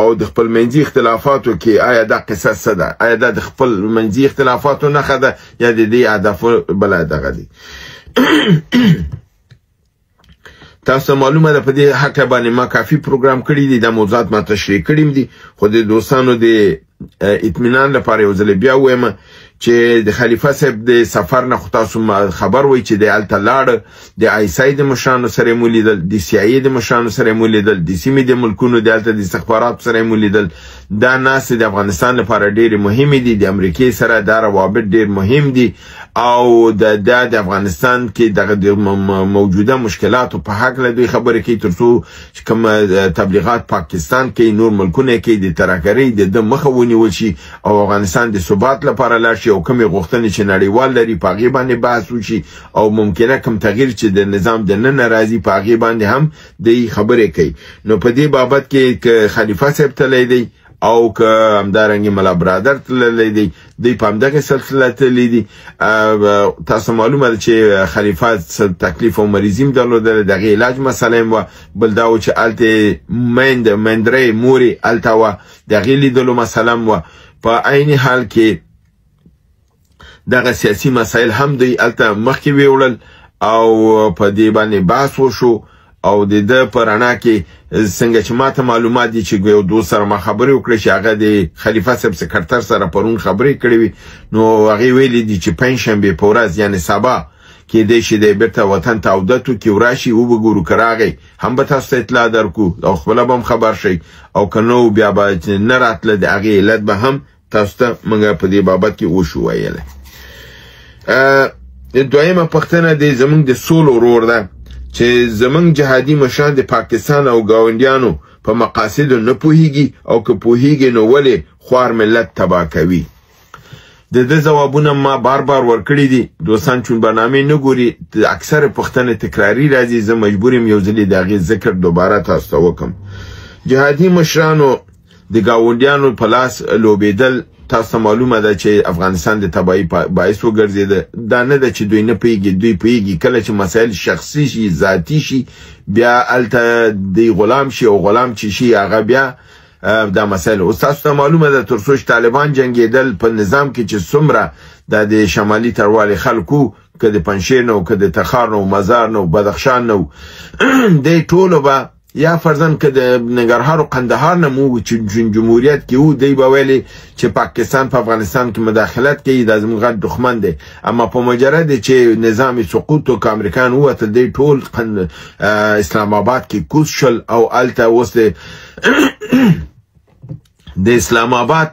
او د خپل منځي اختلافاتو کې آیا دا قصه څه ده؟ آیا دا د خپل منځي اختلافاتو نښه ده یا د دې هدف بله دغه دی؟ تاسو معلومه ده په دې هکله باندې ما کافي پروګرام کړی دی، دا موضوعات ما تشریح کړي دي، خو د دوستانو د اطمینان لپاره یو ځل بیا ووایم چې د خلیفه صاحب د سفر نه خو تاسو خبر وئ چې دی هلته لاړ، د آی اس آی د مشرانو سره یې ولیدل، د سي آی د مشرانو سره یې ولیدل، د سیمې د ملکونو د هلته د استخباراتو سره یې ولیدل. دا ناستې د افغانستان لپاره ډېرې مهمې دي، د امریکې سره دا روابط ډېر مهم دي، او د د افغانستان کې دغه د موجوده مشکلاتو په هکله دوی خبرې کوي، تر څو چې کوم تبلیغات پاکستان کوي، نور ملکونه کوي، د ترهګرۍ د ده مخه ونیول شي او افغانستان د ثبات لپاره لاړ شي، او کومې غوښتنې چې نړیوال لري په هغې باندې بحث وشي، او ممکنه کوم تغییر چې د نظام دننه راځي په هغې باندې هم دوی خبرې کوي. نو په دې بابت کې که خلیفه صاحب تللی دی او که همدارنګه ملا برادر تللی دی، دوی په همدغې سلسله تللی دي. تاسو معلومه ده چې خلیفه څه تکلیف او مریضي هم درلودله، د هغې علاج مسله هم وه. بل دا و چې هلته میندرې مورې هلته وه، د هغې لیدلو مسله هم وه. په عین حال کې دغه سیاسي مسایل هم دوی هلته مخکې ویوړل او په دې باندې بحث وشو. او د ده په رڼا کې څنګه چې ماته معلومات دي چې یو دوست سره ما خبرې وکړې چې هغه د خلیفه صاحب سکرتر سره پرون خبرې کړې وي، نو هغې ویلي دي چې پنجشنبې په ورځ یعنې سبا کېدای شي دی بېرته وطن ته عودت وکړي، وراشي وبه ګورو، که راغی هم به تاسو ته اطلاع درکړو او خپله به هم خبر شئ، او که نه بیا به نه راتله د هغې علت به هم تاسو ته موږ په دې بابت کې وشو ویلی. دویمه پوښتنه د زمونږ د سول ورور ده چې زمونږ جهادي مشران د پاکستان او ګاونډیانو په مقاصدو نه پوهیږي، او که پوهیږي نو ولې خوار ملت تباه کوي؟ د ده ځوابونه ما بار بار ورکړي دي. دوستان چون برنامې نه ګوري اکثر پوښتنې تکراري راځي، زه مجبور یم یو ځلې د هغې ذکر دوباره تاسو ته وکړم. جهادي مشرانو د ګاونډیانو په لاس لوبېدل تاسو ته معلومه ده چې افغانستان د تباهي باعث وګرځېده. دا نه ده چې دوی نه پوهېږي، دوی پوهېږي. کله چې مسایل شخصي شي، ذاتي شي، بیا هلته دوی غلام شي، او غلام چې شي هغه بیا دا مسایل. اوس تاسو ته معلومه ده تر څو چې طالبان جنګېدل په نظام کې چې څومره د شمالي تروالي خلکو، که د پنجشیر نه، که د تخار نه، مزار نه، بدخشان نه، دی ټولو به یا فرضاً که د ننګرهار او قندهار نه مو چې جمهوریت کې وو، دی به ویلې چې پاکستان په افغانستان کې مداخلت کوي، دا زموږ غټ دښمن دی. اما په مجرد چې نظام سقوط وکړ، امریکان ووتل، دی ټول اسلام آباد کې کوز شول، او هلته اوس د اسلام آباد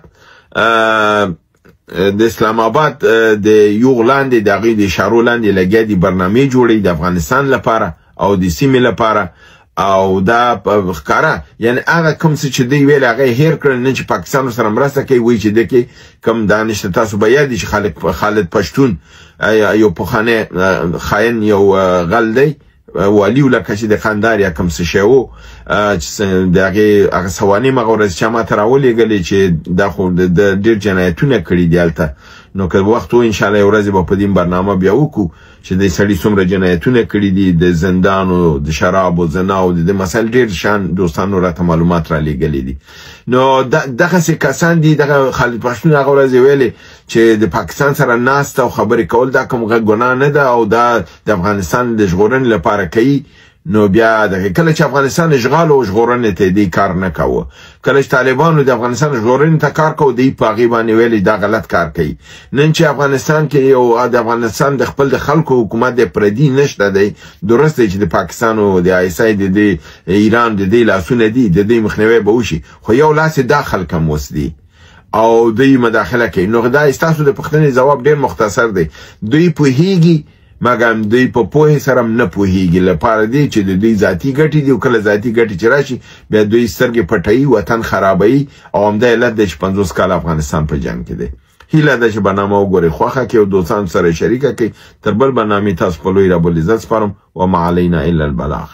د اسلام آباد د یوغ لاندې د هغوی د اشارو لاندې لګیا دي، برنامې جوړوي د افغانستان لپاره او د سیمې لپاره. او دا ښکاره یعنی هغه کوم څه چې دوی ویل هغه یې هېر کړل. نن چې پاکستان سره مرسته کوي وایي چې ده کې کوم دا نشته. تاسو به یاد چې خالد پښتون یو پخوانی خاین یو غل دی، والي و لکه چې د قندهار یا کوم څه شی و، چې د هغې هغه سوانح مې هغه ورځ چا ماته راولېږلې چې دا خو د ډېر جنایتونه کړي دي هلته. نو که وخت و انشاءالله یو ورځ به په دې برنامه بیا وکړو چې د سړي څومره جنایتونه کړي دي، د زندانو، د شرابو، زناو، د دې مسایل ډېر شان دوستانو راته معلومات را لېږلي دي. نو دغسې کسان دي. دغه خالد پښتون هغه ورځ یې ویلې چې د پاکستان سره ناسته او خبرې کول دا کوم ګناه نه ده او دا د افغانستان د ژغورنې لپاره کوي. نو بیا دغه کله چې افغانستان اشغال او ژغورنې ته دی کار نه کاوه، کله چې طالبانو د افغانستان ژغورنې ته کار کاوه، دی په هغې باندې ویلې دا غلط کار کوي. نن چې افغانستان کې یو د افغانستان د خپل د خلکو حکومت د پردي نشته دی، درست دی چې د پاکستان او د آی اس آی د دې ایران د دې لاسونه دي، د دې مخنیوی به وشي، خو یو لاس یې دا خلک هم اوس دي او دوی مداخله کوي. نو دا ستاسو د پوښتنې ځواب ډېر مختصر دی. دوی پوهیږي مګر دوی په پوهې سره هم نه پوهیږي، لپاره دی چې د دوی ذاتي ګټې دي، او کله ذاتي ګټې چې راشي بیا دوی سترګې پټوي، وطن خرابوي، او همدا علت دی چې 50 کاله افغانستان په جنګ کې دی. هیله ده چې برنامه وګورئ، خوښه کړئ او دوستانو سره شریکه کړئ. تر بل برنامې تاسو په لوی رب العزت سپارم. وما علینا الا البلاغ.